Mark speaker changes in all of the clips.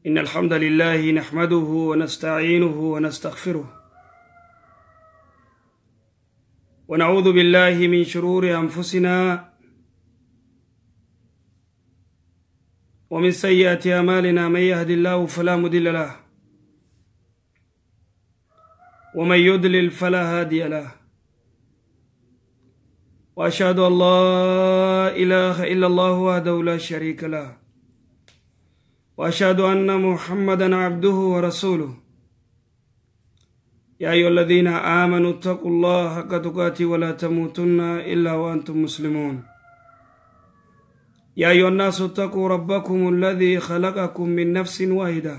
Speaker 1: إن الحمد لله نحمده ونستعينه ونستغفره ونعوذ بالله من شرور أنفسنا ومن سيئات أعمالنا، من يهد الله فلا مضل له ومن يضلل فلا هادي له، وأشهد أن لا إله إلا الله وحده لا شريك له، وأشهد أن محمدا عبده ورسوله. يا أيها الذين آمنوا اتقوا الله حق تقاته ولا تموتن إلا وأنتم مسلمون. يا أيها الناس اتقوا ربكم الذي خلقكم من نفس واحدة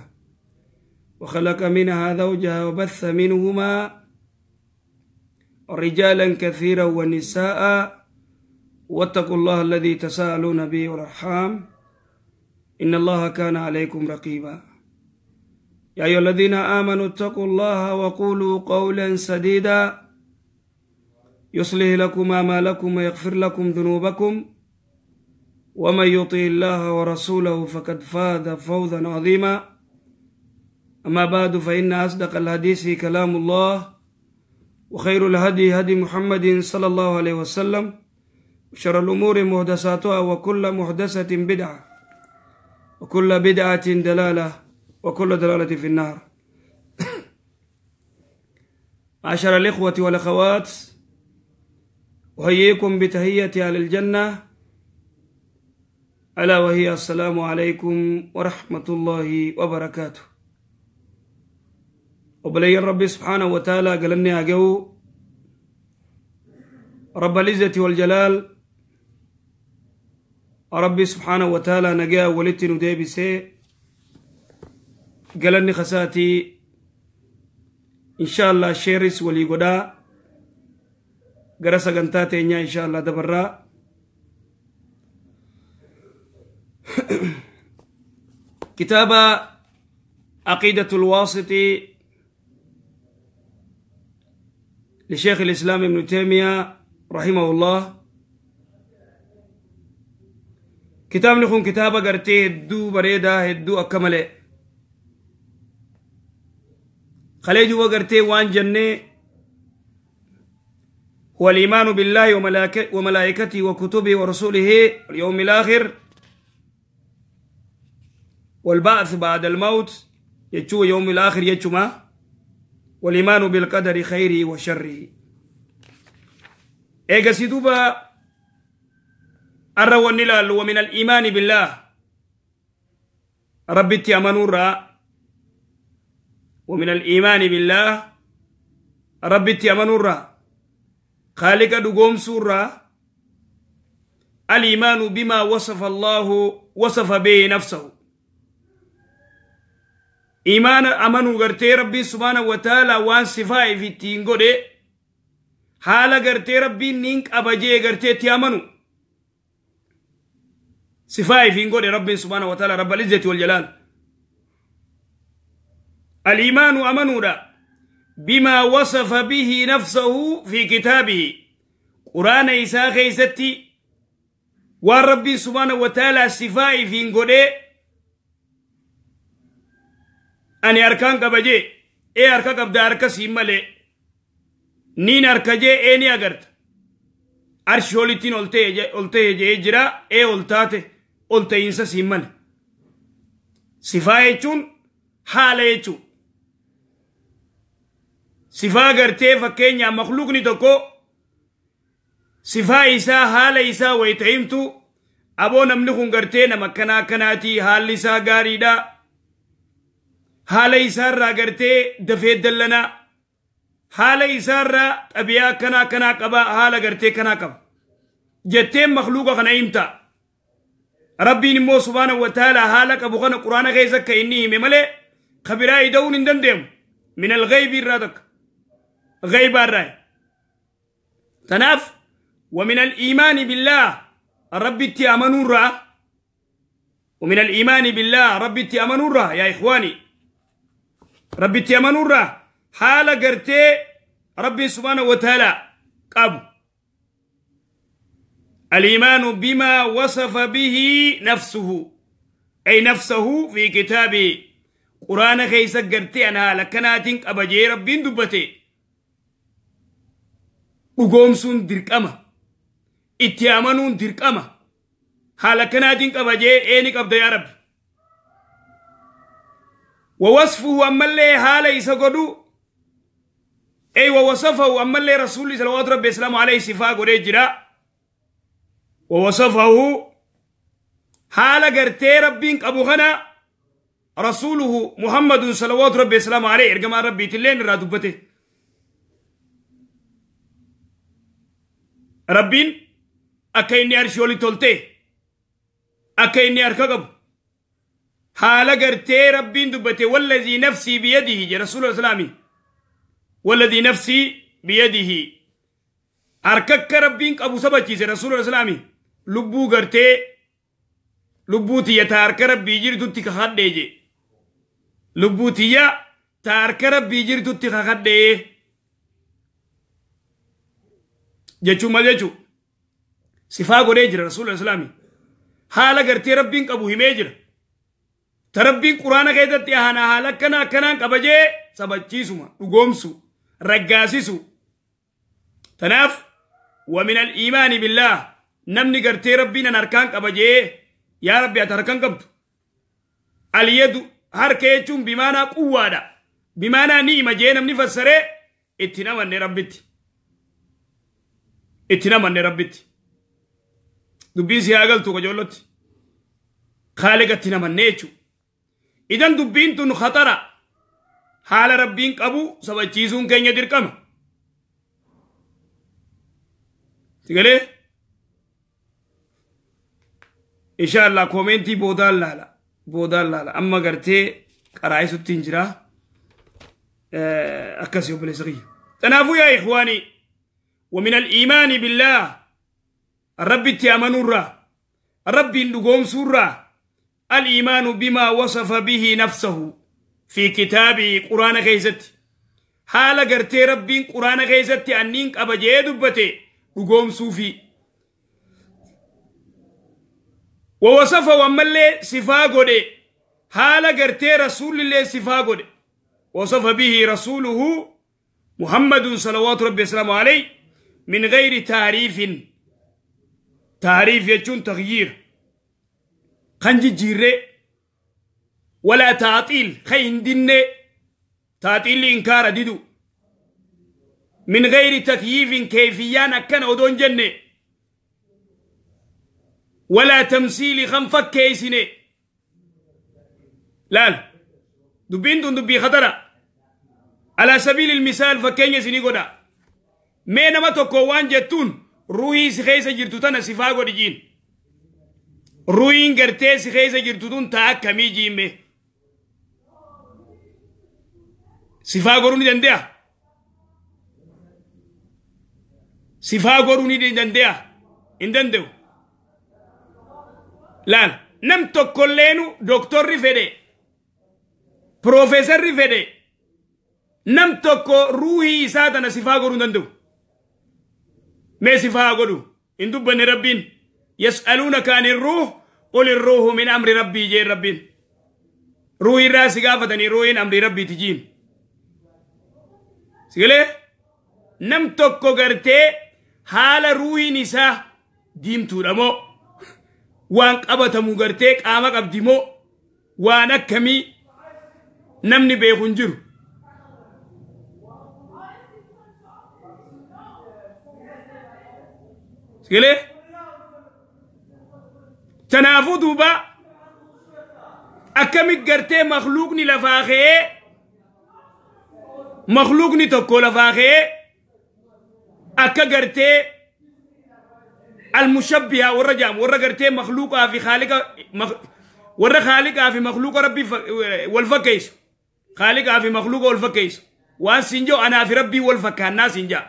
Speaker 1: وخلق منها زوجها وبث منهما رجالا كثيرا ونساء، واتقوا الله الذي تساءلون به والأرحام إن الله كان عليكم رقيبا. يا أيها الذين آمنوا اتقوا الله وقولوا قولا سديدا يصلح لكم أعمالكم ويغفر لكم ذنوبكم، ومن يطع الله ورسوله فقد فاز فوزا عظيما. أما بعد، فإن أصدق الحديث كلام الله، وخير الهدي هدي محمد صلى الله عليه وسلم، وشر الأمور محدثاتها، وكل محدثة بدعة، وكل بدعة دلالة، وكل دلالة في النار. معشر الإخوة والأخوات، أحييكم بتحية أهل الجنة، ألا وهي السلام عليكم ورحمة الله وبركاته. وبلي ربي سبحانه وتعالى قالني أجو رب العزة والجلال، ربي سبحانه وتعالى نجا ولدت نديبسي قالني خساتي إن شاء الله شيرس ولي قدا قرصة قنتاتي إن شاء الله دبرا. كتاب عقيدة الواسطي لشيخ الإسلام ابن تيمية رحمه الله. كتاب نخون كتابة قرتي هدو بريدة هدو أكمله خليجو وقرتي وان جنة هو الإيمان بالله وملائكته وكتبه ورسوله واليوم الآخر والبعث بعد الموت، يجو يوم الآخر يجو ما، والإيمان بالقدر خيره وشره. إيجا سيدوبا الروى النلال. ومن الإيمان بالله ربي تيامنورا، ومن الإيمان بالله ربي تيامنورا خالق دقوم سورة الإيمان بما وصف الله وصف به نفسه. إيمان أمنو غرتي ربي سبحانه وتعالى وان صفائي في التينغو دي حالة غرتي ربي نينك أبجي غرتي تيامنو صفائي في نغو دي ربي سبحانه وتعالى رب العزة والجلال. الإيمان أمنو دا بما وصف به نفسه في كتابه قرآن إساء خيستي والربي سبحانه وتعالى صفائي في نغو دي أني أركان كبجي إيه أركا كبدا أركا سيمالي نين أركا جي إيه ني أغرت أرشولتين أولتي جي جرا إيه أولتاتي أولتي إنسا سيمالي. صفاء چون حالة چون صفاء غرتي فكينيا مخلوق ني تكو صفاء إسا حالة إسا ويتعيمتو أبو نملخون غرتي نمكنا كناتي حال إسا غاري دا haala isaarraa gartee dafee dallanaa, haala isaarraa xabiyaa kanaa kanaa qaba, haala gartee kanaa qaba jetteen makhluuqa kana himta. Rabbiin immoo subhaanahu wa ta'ala haala qabu kana quraana keessa akka inni hime malee kabiraa ida'uun hin danda'amu. Min alghaybi irraa takka ghaybaa irraa. Tanaaf ومن الإيمان بالله ربي أمنوا، ومن الإيمان بالله ربي أمنوا يا إخواني ربي تيامنورا حالة قرتي ربي سبحانه وتعالى قابو الإيمان بما وصف به نفسه، أي نفسه في كتابه. Quraana keessa gartee ana haala kanaatiin qaba jee Rabbiin dubbate dhugoomsuun dirqama, itti amanuun dirqama. Haala kanaatiin qaba jee eeni qabda yaa Rabbi. Wawasfuhu ammallee haala isa godhu, ey wawasafahu ammallee Rasuulli salawaatu Rabbi islaamu alayhi sifaa godhee jira. Wawasafahu haala gartee Rabbiin qabu kana رسوله محمد صلوات ربي السلام عليه ارجما ربي تلين را دبته. ربين اكايني ارشولي تولته اكايني اركغب حالا غرتي ربين دبته. والذي نفسي بيده يا رسول الله والذي نفسي بيده اركك ربين ابو سبچي رسول الله لبو غرتي lubbuutiyya ta harka Rabbii jirtutti kakadhee je. Lubbuutiyya ta harka Rabbii jirtutti kakadhee jechuun maal jechuu? Sifaa godhee jira Rasuula Islaamii. Haala gartee Rabbiin qabu himee jira. Ta Rabbiin Quraana keessatti haala haala akkana akkanaan qaba jee sabachiisuma, dhugoomsu, raggaasisu. Tanaaf wa min al-iimaani billaah namni gartee Rabbiin an harkaan qaba jee yaa Rabbi ati harkaan qabdu. Al-yadu harka jechuun bimaanaa quwwaadha. Bimaanaa ni'ima jee namni fassaree itti namanne Rabbitti. Itti namanne Rabbitti. Dubbiin si haa galtu qajeellotti. Khaaliqa itti namanne jechuudha. Idan dubbiin tun khatara. Haala Rabbiin qabu sabachiisuun keenya dirqama. Sigalee? Inshallah komentii boodaan laala. Boodaan laala. Amma gartee qaraa'isutti hin jira. Akkasii obboleessa kiyya. Kanaafuu yaa ikhwaanii ومن الإيمان بالله ربي تأمنورا ربي ندقوم سورا الإيمان بما وصف به نفسه في كتابه قرآن كيست حال قرتي ربي قرآن كيست أنين أبجي دبتي دقوم سوفي ووصفه ومالي صفا قدي حال قرتي رسول الله صفا قدي وصف به رسوله محمد صلوات ربي وسلامه عليه من غير تعريف. تعريف يجون تغيير خنجي جيري ولا تعطيل خين دين تعطيل إنكار ديدو من غير تكييف كيفيان أكن أدون جنة ولا تمثيل خنفك كيسنة. لا دبين دون دبي خطرة. على سبيل المثال فكين يسني قدا mee nama tokko waan jettuun ruhii si keessa jirtu tana sifaa godhi jiin. Ruhiin gartee si keessa jirtu tun taa akkamii jiimme? Sifaa godhuu ni danda'a? Sifaa godhuu ni danda'a? Hin danda'u. Laal nam tokkolleenu doktorri fedhe, piroofeesarri fedhe, nam tokko ruhii isaa tana sifaa godhuu hin danda'u. Mee sifaa godhu hin dubbanne Rabbiin. Yas'aluunaka ani ruuh qul irruuhu min amri rabbii jeen Rabbiin. Ruuhii irraa si gaafatanii ruuhiin amrii rabbiiti jiin. Sigalee nam tokko gartee haala ruuhiin isaa diimtuudha moo waan qabatamu gartee qaama qabdi moo waan akkamii namni beeku hin jiru. Sigalee tanaafuu duuba akkami gartee makhluuqni lafaa ka'ee makhluuqni tokko lafaa ka'ee akka gartee almushabbiha warra jaamu warra gartee makhluuqaa fi khaaliqa warra khaaliqaa fi makhluuqa rabbii wal fakkeessu khaaliqaa fi makhluuqa wal fakkeessu waan siin jiru anaa fi rabbii wal fakkaannaa siin jaa.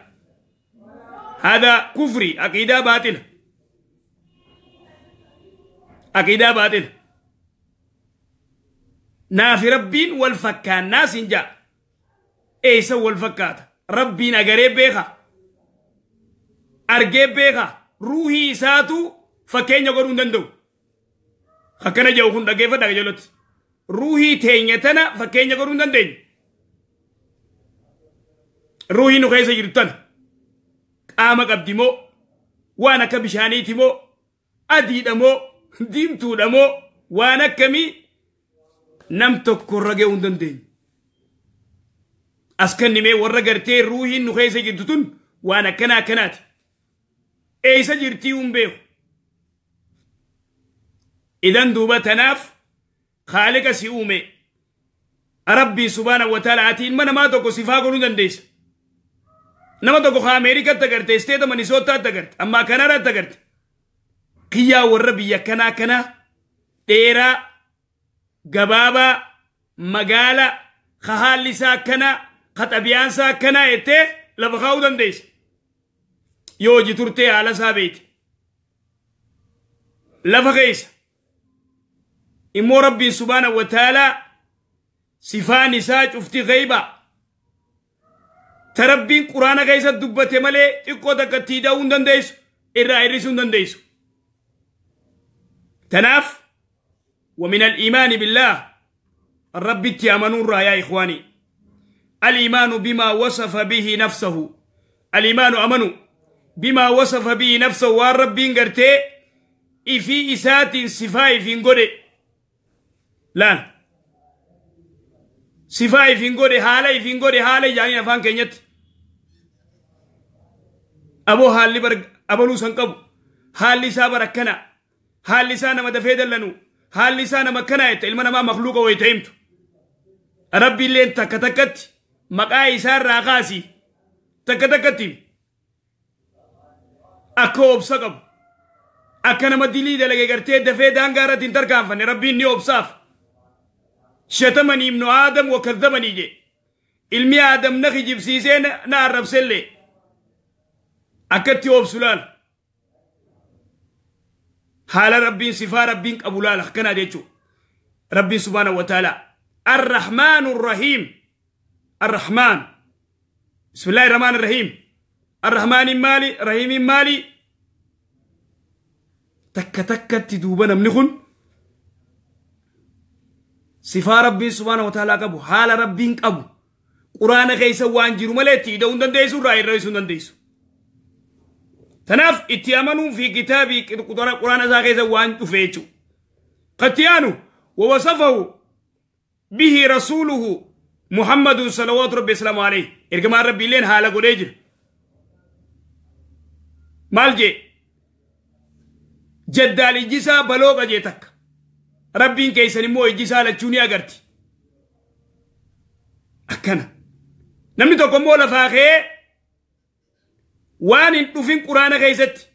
Speaker 1: هذا كفري عقيدة باطلة عقيدة باطلة نافي ربين والفكان ناس جاء ايسا والفكات ربين اقريب بيخا ارقيب بيخا روحي ساتو فكين يقولون دندو خكنا جاوخون دقيفة دقيفة. Ruuhii teenya tana fakkeenya godhuu hin dandeenyu. Ruuhii nu keessa jirtu tana qaama qabdi moo waan akka bishaaniiti moo adiidha moo diimtuudha moo waan akkamii nam tokko irra ga'uu hin dandeenyu. As kennimee warra gartee ruuhiin nu keessa jirtu tun waan akkanaa akkanaati. Eessa jirtii hin beeku. Idan duuba tanaaf Khaaliqa si uume Rabbii subhaanahu wa ta'ala ati ilma namaa tokko sifaa godhuu dandeessa. Nama tokko ka Ameerikaatti agarte, isteeta Minisootaatti agarte, ammaa Kanaadaatti agarte. Kiyyaa warra biyya kanaa kanaa dheeraa gabaabaa magaala ka haalli isaa akkanaa ka xabiyaan isaa akkanaa jettee lafa kaa'uu dandeessa. Yoo hojii turtee haala isaa beekte. Lafa keessa. Immoo Rabbiin subhaanahu wa ta'ala sifaan isaa cufti ghayba. Ta Rabbiin Quraana keessa dubbate malee xiqqoo takka itti hidhuu hin dandeessu, irraa hir'isuu hin dandeessu. Tanaaf ومن الإيمان بالله ربي أمنوا يا إخواني الإيمان بما وصف به نفسه الإيمان أمنوا بما وصف به نفسه والرب قرتي إفي إسات صفاي في نقول لا صفاي في نقول حالي في نقول حالي يعني أفهم كنيت أبو حالي بر أبو لوسن حالي سابر كنا حالي سانا مدفيد لنو حالي سانا مكنا يت ilma namaa makhluuqa wayita himtu Rabbi illeen takka takkatti maqaa isaa irraa kaasi takka takkatti akka obsa qabu akka nama dilii dalage gartee dafee daangaa irratti hin tarkaanfanne Rabbiin ni obsaaf shatamanii ibnu aadam wa kazzabanii jee ilmi aadam na kijibsiisee na arrabsellee akkatti obsu laal haala Rabbiin sifaa Rabbiin qabu laal akkanaa jechuudha. Rabbiin subhaanahu wa ta'ala الرحمن الرحيم الرحمن بسم الله الرحمن الرحيم الرحمن مالي رحيم مالي تك تك تدوبا namni kun sifaa Rabbiin subhaanahu wa ta'ala qabu haala Rabbiin qabu Quraana keessa waan jiru malee itti hidhuu hin dandeessu irraa hir'isuu hin dandeessu. Tanaaf itti amanuun fi kitaabii Quraana isaa keessa waan dhufe jechuudha. Qattiyaanu ووصفه به رسوله محمد صلوات ربي السلام عليه إرجما ربي لين حالة قريجر مالجي جدال جسا بلوغ جيتك ربين كيسن مو جسا لچوني اگرتي أكنا نمني تو كمو لفاخي وان دفين قران كيست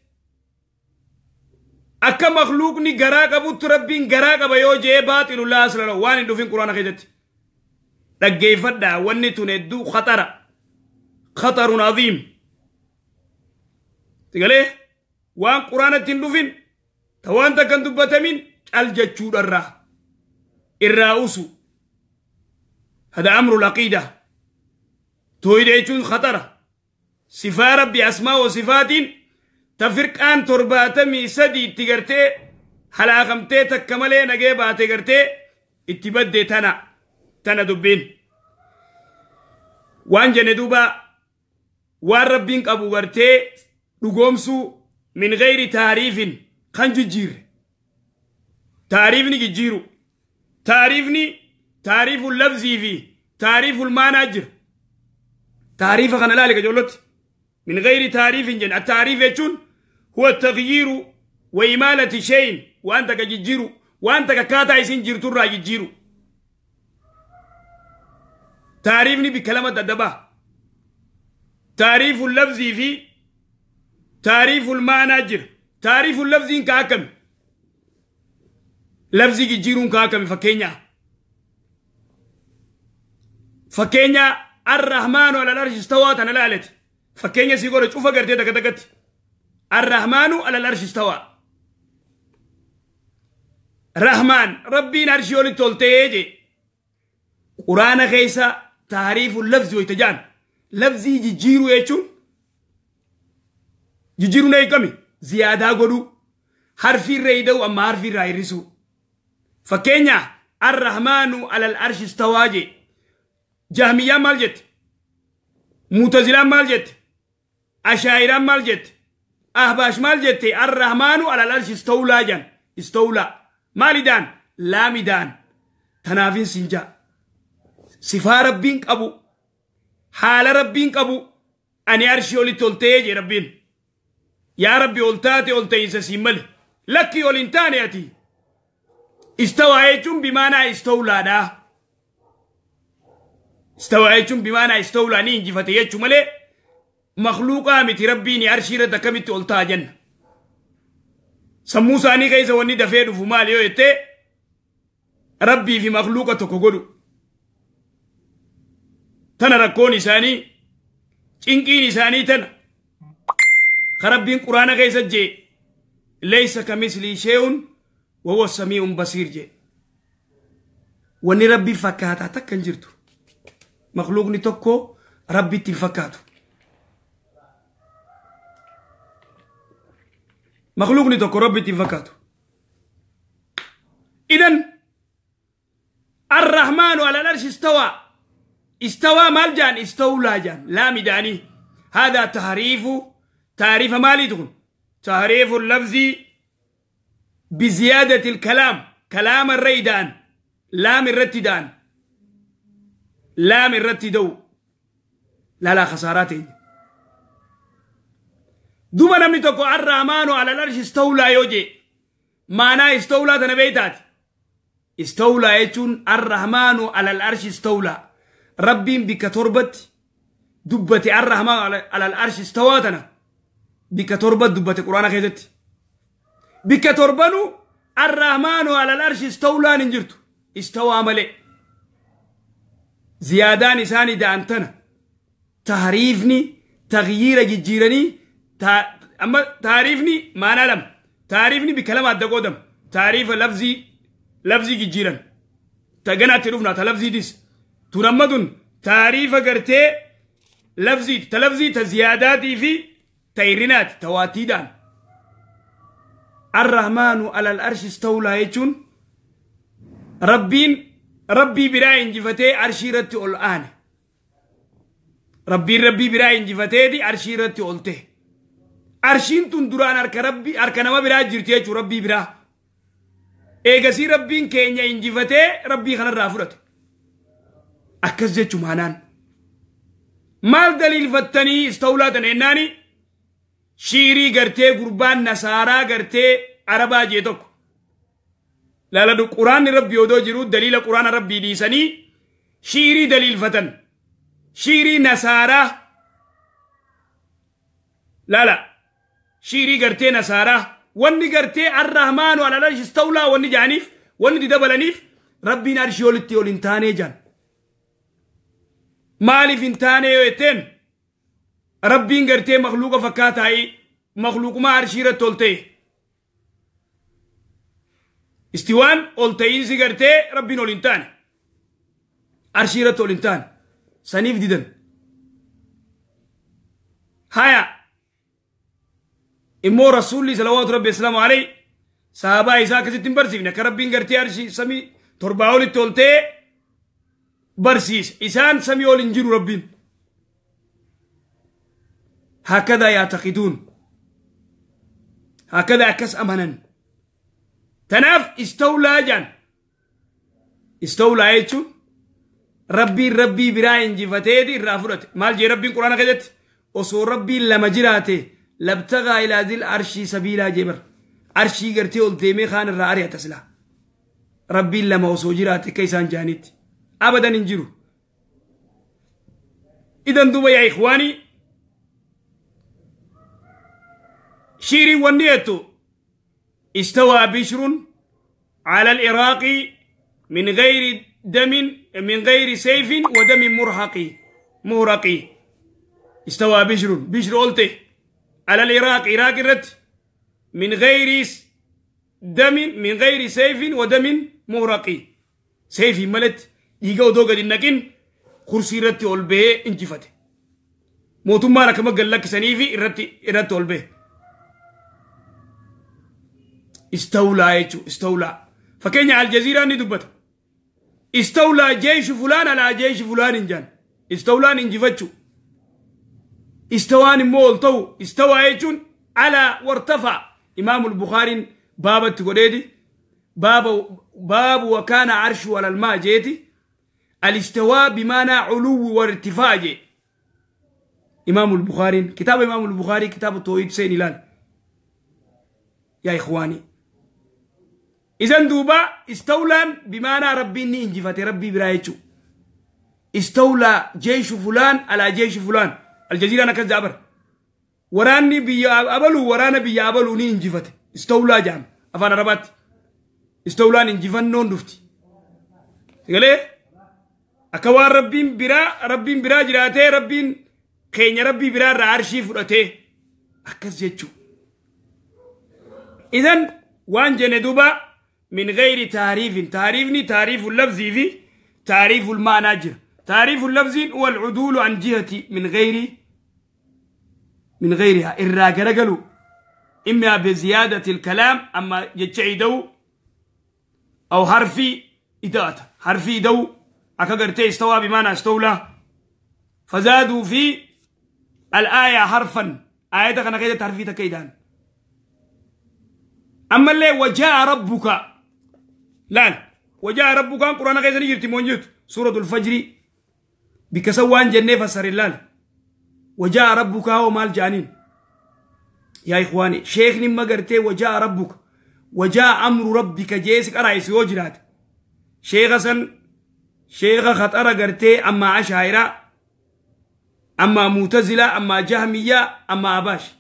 Speaker 1: akka makhluuqni garaa qabutti Rabbiin garaa qaba yoo jee baaxilu laa asla lahu waan hin dhufin Quraana keessatti dhaggeeffadhaa wanni tun hedduu khatara khatarun aziim tigalee waan Quraanatti hin dhufin ta waan takka hin dubbatamin cal jechuudharraa irraa usu hada amru laqiida tooyida jechuun khatara sifaa Rabbi asmaa wa sifaatiin tafirqaan 73 itti gartee halaakamtee takka malee nagee baate gartee itti badde tana dubbiin waan jenne duuba waan Rabbiin qabu gartee dhugoomsuu min gayri taariifin kan jijjiirre taariifni jijjiiru taariifni taariiful lafzii fi taariiful maanaa jira taariifa kana laali kajoollotti min gayri taariifin jenne attaariif jechuun هو التغيير وإمالة شيء وأنت كجيرو وأنت كاتا يسين جيرتو را جيرو تعريفني بكلمة الدبا تعريف اللفظ في تعريف المعنى جر تعريف اللفظ كاكم لفظي جيرو كاكم فكينيا الرحمن على العرش استوى تنلالت فكينيا سيقول شوفا قرتي تكتكت الرحمن على العرش استوى رحمن ربي نرشي ولي تولتيجي قرآن خيسا تعريف اللفظ ويتجان لفظي جيرو يچون جيرو ناي كمي زيادة غدو حرفي ريدو اما حرفي رايرسو فكينيا Arrahmaanu alal arshi istawaa jee. Jahmiyyaan maal jette? Mu'tazilaan maal jette? Ashaa'iraan maal jette? Ahbaash maal jette? Arrahmaanu alal arshi istawlaa jan. Istawlaa. Maalidaan? Laamidaan. Tanaafin siin jaa. Sifaa Rabbiin qabu. Haala Rabbiin qabu. Ani arshii olitti ol ta'ee jee Rabbiin. Yaa Rabbi ol taate ol ta'iinsa siin male. Lakkii ol hin taane ati. Istawaa jechuun bimaanaa istawlaadhaa. Istawaa jechuun bimaanaa istawlaa ni injifate jechuu malee makhluuqaa miti Rabbiin arshii irratti akkamitti ol ta'a jenna. Sammuu isaanii keessa wanni dafee dhufu maali yoo jettee Rabbii fi makhluuqa tokko godhu. Tana rakkoon isaanii cinqiin isaanii tana. Ka Rabbiin Quraana keessa jee laysa kamislii shay'un wa huwa samii'un basiir jee. Wanni Rabbii fakkaataa takka hin jirtu. Makhluuqni tokko Rabbitti hin fakkaatu. Makhluuqni tokko Rabbitti hin fakkaatu. Idan Arrahmaanu alal arshi istawaa. Istawaa maal jaan? Istawlaa jaan. Laamidaanii. Haadaa tahriifu taariifa maaliitu kun? Tahriifu lafzii biziyaadati kalaam. Kalaama irra ida'an. Laam irratti ida'an. Laam irratti ida'u. Laalaa khasaaraa teenya. Duuba namni tokko Arrahmaanu alal arshi istawlaa yoo jee maanaa istawlaa tana beeytaati. Istawlaa jechuun Arrahmaanu alal arshi istawlaa. Rabbiin bikka torbatti dubbate Arrahmaanu alal arshi istawaa tana bikka torbatti dubbate Quraana keessatti. Bikka torbanu Arrahmaanu alal arshi istawlaan hin jirtu. Istawaa malee. Ziyaadaan isaanii da'an tana. Tahriifni taghyiira jijjiiranii amma taariifni maanaa lama. Taariifni bikka lama adda qoodama. Taariifa lafzii jijjiiran. Ganaatti dhufna ta lafziitis. Tun amma tun taariifa gartee lafziiti. Ta lafzii ta ziyaadaatii fi ta hirrinaati. Ta waatiidhaan. Arrahmaanu alal arshi istawlaa jechuun Rabbiin Rabbii biraa injifatee arshii irratti ol aane. Rabbiin Rabbii biraa injifateeti arshii irratti ol ta'e. Arshiin tun duraan harka Rabbii harka nama biraa jirti jechuun Rabbii biraa. Eegasii Rabbiin keenya injifatee Rabbii kanarraa fudhate. Akkas jechuun maanaan. Maal daliilfattanii istawlaa tana jennaani shiirii gartee gurbaan nasaaraa gartee arabaa jee tokko. Laaladhu Quraanni Rabbii odoo jiruu daliila Quraana Rabbii dhiisanii shiirii daliilfatan. Shiirii nasaaraa. Laala shiirii gartee nasaaraa. Wanni gartee Arrahmaanu alal arshi istawlaa wanni jaaniif wanni dabalaniif Rabbiin arshii olitti ol hin taanee jaan. Maaliif hin taane yoo jetteen Rabbiin gartee makhluuqa fakkaataa'ii makhluuqumaa arshii irratti ol ta'e. Istiwaan ol ta'iinsi gartee Rabbiin ol hin taane. Arshii irratti ol hin taane. Saniif didan. Haya. Immoo Rasuulli salawaatu Rabbi islaamu alayhi sahabaa isaa akkasitti hin barsiifne akka Rabbiin gartee arshii samii torbaa olitti ol ta'e barsiise. Isaan samii ol hin jiru Rabbiin. Hakkadaa yaataqiduun. Hakkadaa akkas amanan. Tanaaf istawlaa jaan. Istawlaa jechuun Rabbiin Rabbii biraa injifateeti irraa fudhate. Maal jee Rabbiin Quraana keessatti? Osoo Rabbiin lama jiraate labtagaa ilaa zil arshii sabiilaa jee bar. Arshii gartee ol deemee kaan irraa ari'ata silaa. Rabbiin lama osoo jiraate akka isaan jaanitti. Abadan hin jiru. Idan duuba yaa ikhwaanii shiiriin wanni jettu استوى بشر على العراق من غير دم من غير سيف ودم مرهق. استوى بشر بشر قلت على العراق عراق الرت من غير دم من غير سيف ودم مهرق. سيف ملت يجو دوغا دينكين كرسي رتي اولبه انجفته موتوما ركما قال لك سنيفي رتي اولبه استولى يجو استولى. فكينيا الجزيرة ني دبت Istawlaa jeeshu fulaan alaa jeeshi fulaan hin jaan. Istawlaan injifachuu. Istawaan immoo ol ta'u. Istawaa jechuun alaa wartafaa. Imaamul Bukhaariin baabatti godheeti. Baabu wakaana arshu alalmaa jeeti. Alistawaa bimaanaa culuwwi wartifaa jee. Imaamul Bukhaariin kitaaba Imaamul Bukhaarii kitaaba toohid seen ilaal. Yaa ikhwaanii. Isan duuba istawlaan bimaanaa rabbiin ni injifate rabbii biraa jechuudha. Istawlaa jeeshu fulaan alaa jeeshi fulaan. Aljaziiraan akkas jaabar. Waraanni biyya abaluu waraana biyya abaluu ni injifate. Istawlaa jedhama afaan Arabaatti. Istawlaan injifannoon dhufti. Sagalee akka waan rabbiin biraa jiraatee rabbiin keenya rabbii biraa irraa arshii fudhatee akkas jechuudha. Isan waan jenne duuba من غير تعريف، تعريفني تعريف اللفظ في تعريف المعنى جر. تعريف اللفظ هو العدول عن جهة من غيرها الراجرجلو إما بزيادة الكلام أما يتعيدو أو حرفي إداة حرفي دو أكغرتي استوى بمعنى استولى. فزادوا في الآية حرفا آية كان غير حرفي تكيدان. أما اللي وجاء ربك لا وجاء ربك قرآن غير نجرت موجود سورة الفجر بكسوان جنة فسر الله وجاء ربك هو مال جانين. يا إخواني شيخ نما قرتي وجاء ربك وجاء أمر ربك جيسك أرأيس وجرات شيخ سن شيخ خطر قرتي أما عشائرة أما معتزلة أما جهمية أما أباش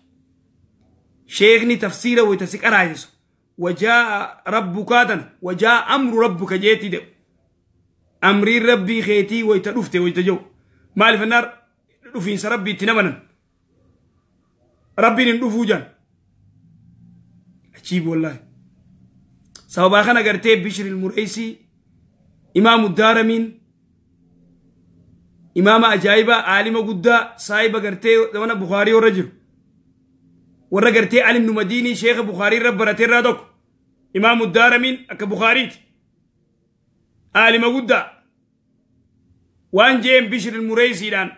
Speaker 1: شيخني تفسيره ويتسك أرأيس وجاء ربك وجاء أمر ربك جيتي دو أمري ربي خيتي ويتلفت ويتجو مال في النار رفين ربي تنمنا ربي ندفو جان عجيب والله. سبب خنا قرتي بشر المريسي إمام الدارمين إمام أجايبة عالم قدا صاحب قرتي زمان بخاري ورجل ورا قرتي علي بن مديني شيخ بخاري رب رتي رادوك إمام الدارمين أك بخاريت عالم قدا وان جيم بشر المريسي دان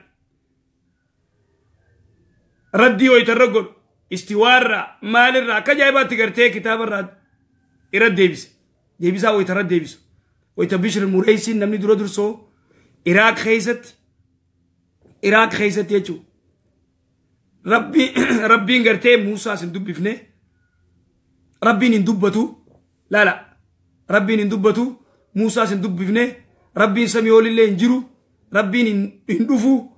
Speaker 1: ردي ويترقل استوارا مال الرا كجايبات قرتي كتاب الراد إرد ديبس ديبسا ويترد ديبس ويتبشر المريسي نمني درو درسو إراك خيست إراك خيست يجو ربي ربي قرتي موسى سندب فنه ربي ندبتو لا لا ربي ندبتو موسى سندب فنه ربي سميول اللي انجرو ربي ندفو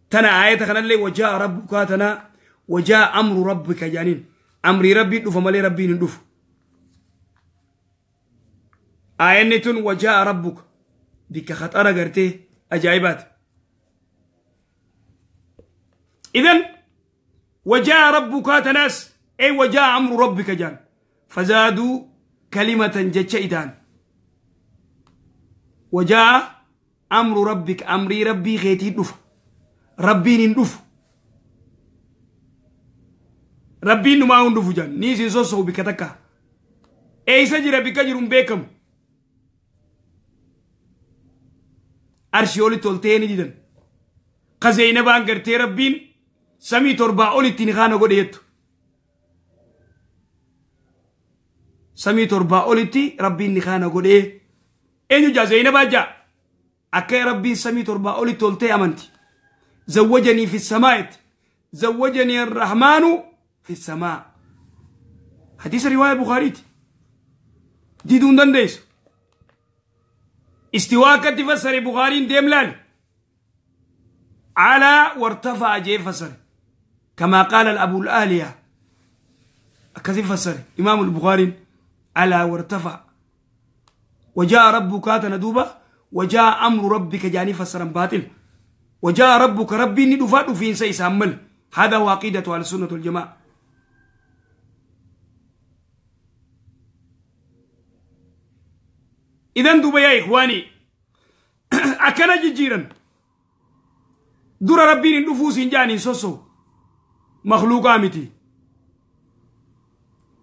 Speaker 1: تنا آية خنا اللي وجاء ربك تنا وجاء أمر ربك جانين أمر ربي دفو مالي ربي ندفو آية وجاء ربك ديك خطأ قرتي أجايبات. إذن وجاء ربك تناس أي وجاء أمر ربك جان فزادوا كلمة جتشيدان وجاء أمر ربك أمري ربي غيتي دف ربي ندف ربي نما ندف جان نيسي سوسو بكتكا أي سجر بكجر بكم أرشيولي تولتيني جدا قزينا بان قرتي ربين سمي تربا أولي تنخانا قد يتو سمي تربا أولي تي ربين نخانا قد إيه إنو جا زينبا جا أكي ربين سمي تربا أولي تولتي أمنتي زوجني في السماء زوجني الرحمن في السماء حديث رواية بخاريتي دي دون دنديس استواء كتفسر بخاري ديملان على وارتفع جي فسر كما قال الأبو الآلية كذب فسر إمام البخاري على وارتفع وجاء ربك تندوبة وجاء أمر ربك جاني فسرا باطل وجاء ربك ربي ندفع في سيسامل. هذا هو عقيدة على السنة والجماعة. إذن دوبا يا إخواني أكنا جيرا دور ربي النفوس جاني سوسو مخلوق آمتي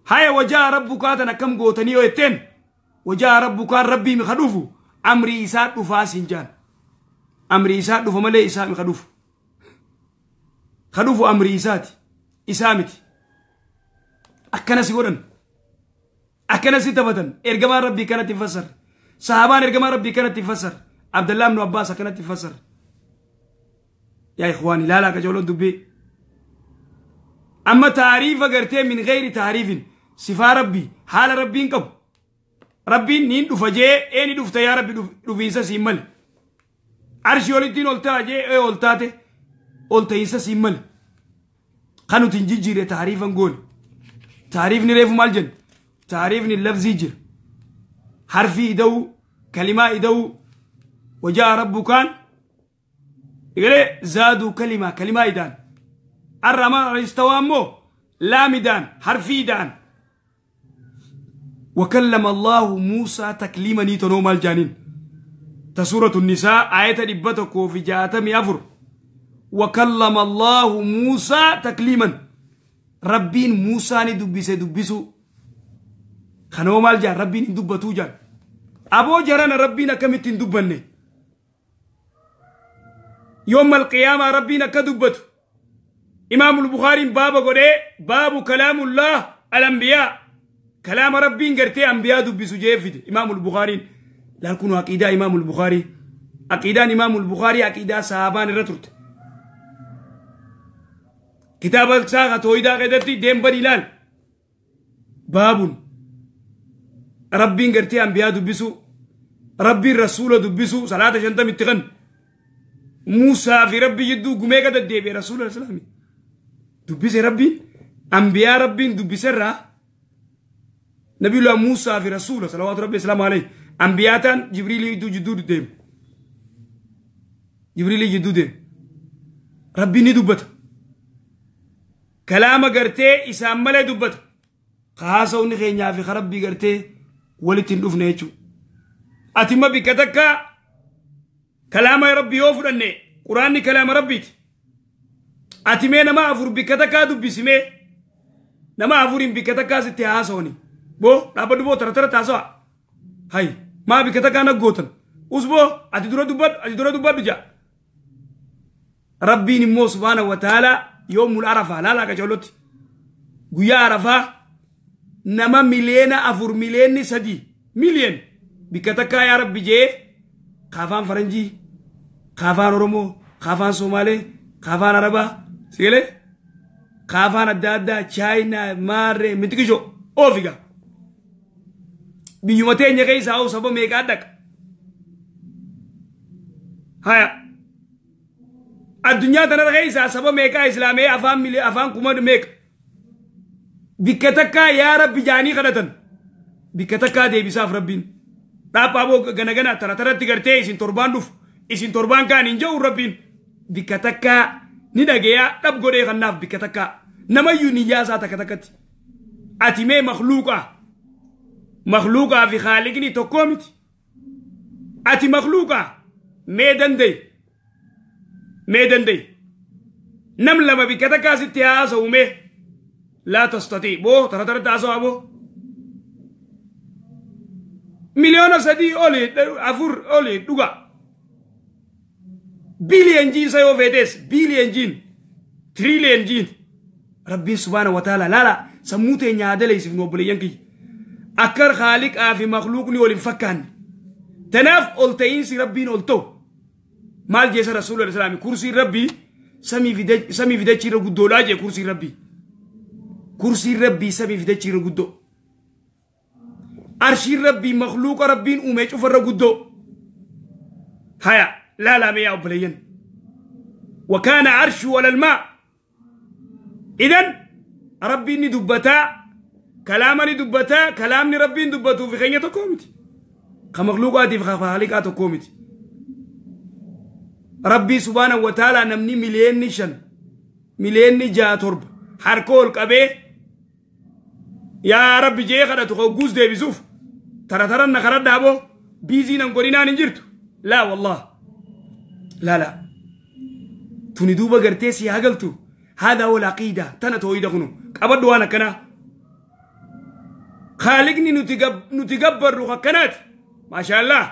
Speaker 1: هاي وجاء ربك أتنا كم قوتني ويتين Wajaa rabbukaan rabbii mi kadhufu amrii isaa dhufaa siin jaan. Amrii isaa dhufa malee isaa mi kadhufu. Kadhufu amrii isaati. Isaa miti. Akkana si godhan. Akkana si taphatan. Ergamaan rabbii kanatti fassar. Sahabaan ergamaa rabbii kanatti fassar. Abdallah ibn Abbaas akkanatti fassar. Yaa ikhwaani ilaalaa qajeeloo dubbii. Amma taariifa gartee min gayri taariifin sifaa rabbii haala rabbiin qabu. Rabbiin niin dhufa jee eeni dhufta yaa rabbi dhufiinsa siin male. Arshii olittiin ol ta'a jee ee ol taate ol ta'iinsa siin male. Kan nuti hin jijjiirre taariifan goone. Taariifni reefu maal jenna? Taariifni lafzii jira. Harfii ida'uu, kalimaa ida'uu, wajaa rabbukaan egalee zaaduu kalimaa kalimaa ida'an. Arramaan istawaa immoo laam ida'an harfii ida'an. وكلم الله موسى تكليما نيتونو مال جانين تسورة النساء آية دبتكو في جاتمي أفر وكلم الله موسى تكليما ربين موسى ندبسه دبسو خنو مال جان ربين دبتو جان أبو جران ربين كمتين دبني يوم القيامة ربين كدبتو إمام البخاري باب قده باب كلام الله الأنبياء كلام ربين قرتي أنبياء دبسو جيفد إمام البخاري لكن عقيدة إمام البخاري عقيدة إمام البخاري عقيدة صحابان الرترت كتاب الساقة تويدا قدرتي ديم بني باب ربين قرتي أنبياء دبسو ربي الرسول دبسو صلاة شنطة متغن موسى في ربي جدو قمي قد ديبي رسول الإسلامي دبسي ربي أنبياء ربين دبسي الرا نبي الله موسى في رسوله صلوات ربي السلام عليه أنبياء جبريل يدو جدو ديم جبريل يدو ديم ربي ندبت كلام قرتي إسام ملي دبت خاصة ونخينيا في خربي قرتي ولتن دفنه يجو أتم بكتك كلام ربي يوفرني قرآن كلام ربي أتمي نما أفر بكتك دبسمي نما أفرين بكتك ستهاسوني بو رابط بو ترى ترى تاسوا هاي ما بكتك أنا قوتن أسبو أتدرى دبر أتدرى دبر بجا ربي نمو سبحانه وتعالى يوم العرفة لا لا كجولت قيا عرفة نما مليون أفر مليون سدي مليون بكتك يا ربي جي خافان فرنجي خافان رومو خافان سومالي خافان عربا سيله خافان الدادا تشاينا ماري متكشو أوفيكا biyyuma teenya keessaa hoo saba meeqaa dhaqa haya addunyaa tanarra keessaa saba meeqaa islaamee afaan milee afaan kuma meeqa bikka takkaa yaa rabbi jaanii kadhatan bikka takkaa deebisaaf rabbiin dhaaphaa boo gana gana tara taratti gartee isin torbaan dhufu isin torbaan kaan hin jedhu rabbiin bikka takkaa ni dhageeyaa dhab godhee kannaaf bikka takkaa namayyuu niyyaa isaa takka takkatti ati mee makluuqaa مخلوقة في خالقني تقومت أتي مخلوقة ميدان دي ميدان دي نملة ما بكتك ستي آسا لا تستطيع بو ترى ترى تاسو أبو مليون سدي أولي أفور أولي دوغا بليون جين سيو فيتس بليون جين تريليون جين ربي سبحانه وتعالى لا لا سموتي نيادلي سيفنو بليون أكر خالق آفي مخلوقني ولنفكان تناف قلتين سي ربين قلتو مال جيس رسول الله السلام كرسي ربي سمي في دجي رغدو لا جي كرسي ربي كرسي ربي سمي في دجي رغدو عرش ربي مخلوق ربين أمي شوف رغدو هيا لا لا ميا أبليين وكان عرشه على الماء إذن ربي ندبتا كلامني دبتا كلامني ربي دبتو في خينية كومتي كمخلوقاتي في خالقات كومتي ربي سبحانه وتعالى نمني مليون نشن مليون جا ترب حركول قبي يا ربي جي خدتو غوز دي بيسوف ترى ترى نخرد دابو بيزي نغورينا نجرتو لا والله لا لا توني دوبا غرتي هاغلتو هذا هو العقيده تنا تويدا كنو قبدو انا كنا Khaliqni nuti gabbarru akkanaati. Maashaallah.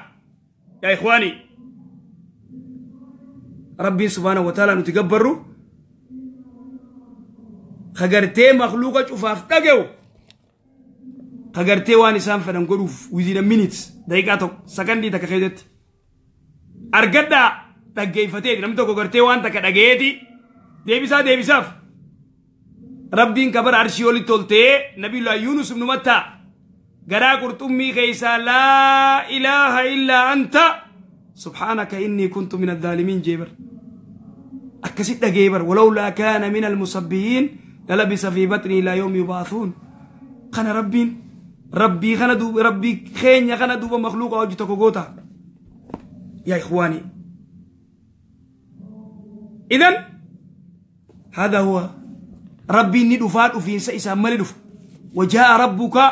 Speaker 1: Yaa ikhwaani. Rabbiin subhaanahu wa ta'ala nuti gabbarru kagartee makhluuqa cufaaf dhaga'u kagartee waan isaan fedhan godhuuf within a minute daqiiqaa tokko sakandii takka keessatti argadhaa dhaggeeffateeti namni tokko gartee waan takka dhagayeeti deebisaa deebisaaf Rabbiin kabara arshii olitti toltee Nabiyullah Yunus ibnu Mattaa garaa qurxummii keessaa laa ilaaha illaa anta subhaanaka innii kuntu min adh-dhaalimiin jeebar akkasit dhageebar walawlaa kaana min almusabbihiin lalabisa fi batnii ilaa yawmi yubaathuun. Kana Rabbiin Rabbii kana duuba Rabbii keenya kana duuba makhluuqa hojii tokko goota. Yaa ikhwaani, idan hada huwa Rabbiin ni dhufaa dhufiinsa isaan mali dhufa. Wajaa'a rabbuka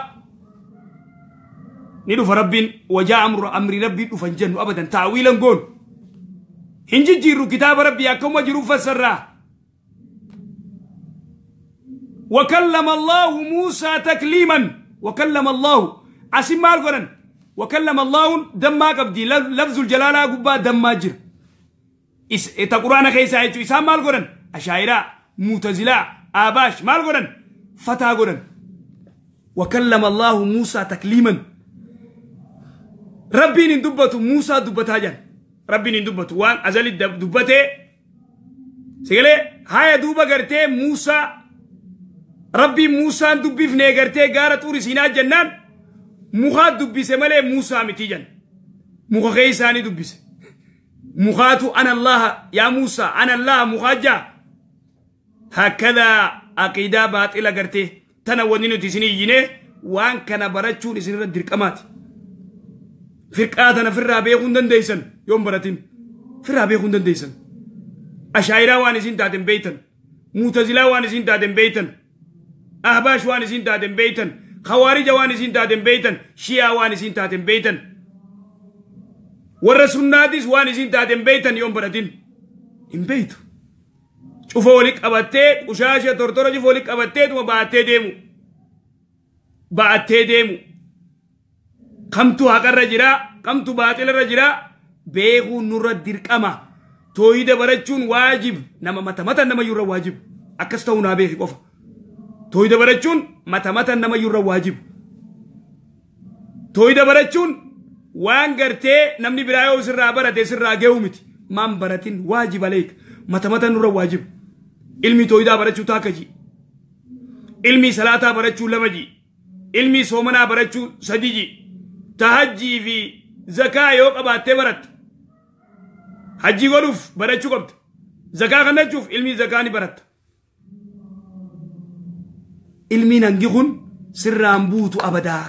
Speaker 1: ni dhufa Rabbiin wajaa'a amru amri Rabbii dhufan jennu abadan ta'wiilan goonu hin jijjiirru kitaaba Rabbii akkuma jiru fassarraa. وكلم الله موسى تكليما وكلم الله عسيم مال قرن وكلم الله دما قبدي لفظ الجلالة قبا دما جر إتا قرآن خيسا يتو إسام مال قرن أشاعرة معتزلة آباش مال قرن فتا قرن وكلم الله موسى تكليما. ربي ندبته موسى دبتها جن ربي ندبته وان أزل دبته سيقولي هاي دوبا قرتي موسى ربي موسى دبي في نيجرتي غارة طور سيناء جنان مخا دبي سمله موسى متيجن مخا غيساني دبي مخاتو أنا الله يا موسى أنا الله مخاجا. هكذا عقيدة باطلة غرتي تنونينو تسني ينه وان كان برچو نسني درقمات فرقاتنا في الرابع خندن ديسن يوم براتين في الرابع خندن ديسن أشاعرة وان سين تاتن بيتن معتزلة وان سين تاتن بيتن أحباش وان سين تاتن بيتن خوارج وان سين تاتن بيتن شيعة وان سين تاتن بيتن ورا سناتيس وان سين تاتن بيتن يوم براتين إن بيتو شوفوا لك أبتة وشاشة تورتورة شوفوا لك أبتة ثم بعتة ديمو بعتة ديمو قمتو هكر رجلا قمتو باطل رجلا بيغو نور الدركما توحيد برچون واجب نما متى متى نما يورا واجب أكستو نابيه قف توحيد برچون متى متى نما يورا واجب توحيد برچون وان غرتي نمني برايو سر برته سر غيومتي مان برتين واجب عليك متى متى نور واجب علمي توحيد برچو تاكجي علمي صلاة برچو لمجي علمي سومنا برچو سديجي تهجي في زكاة يوك أباتي برت حجي غلوف برچو قبت زكاة خنجوف علمي زكاة برت علمي ننجخون سران بوتو أبدا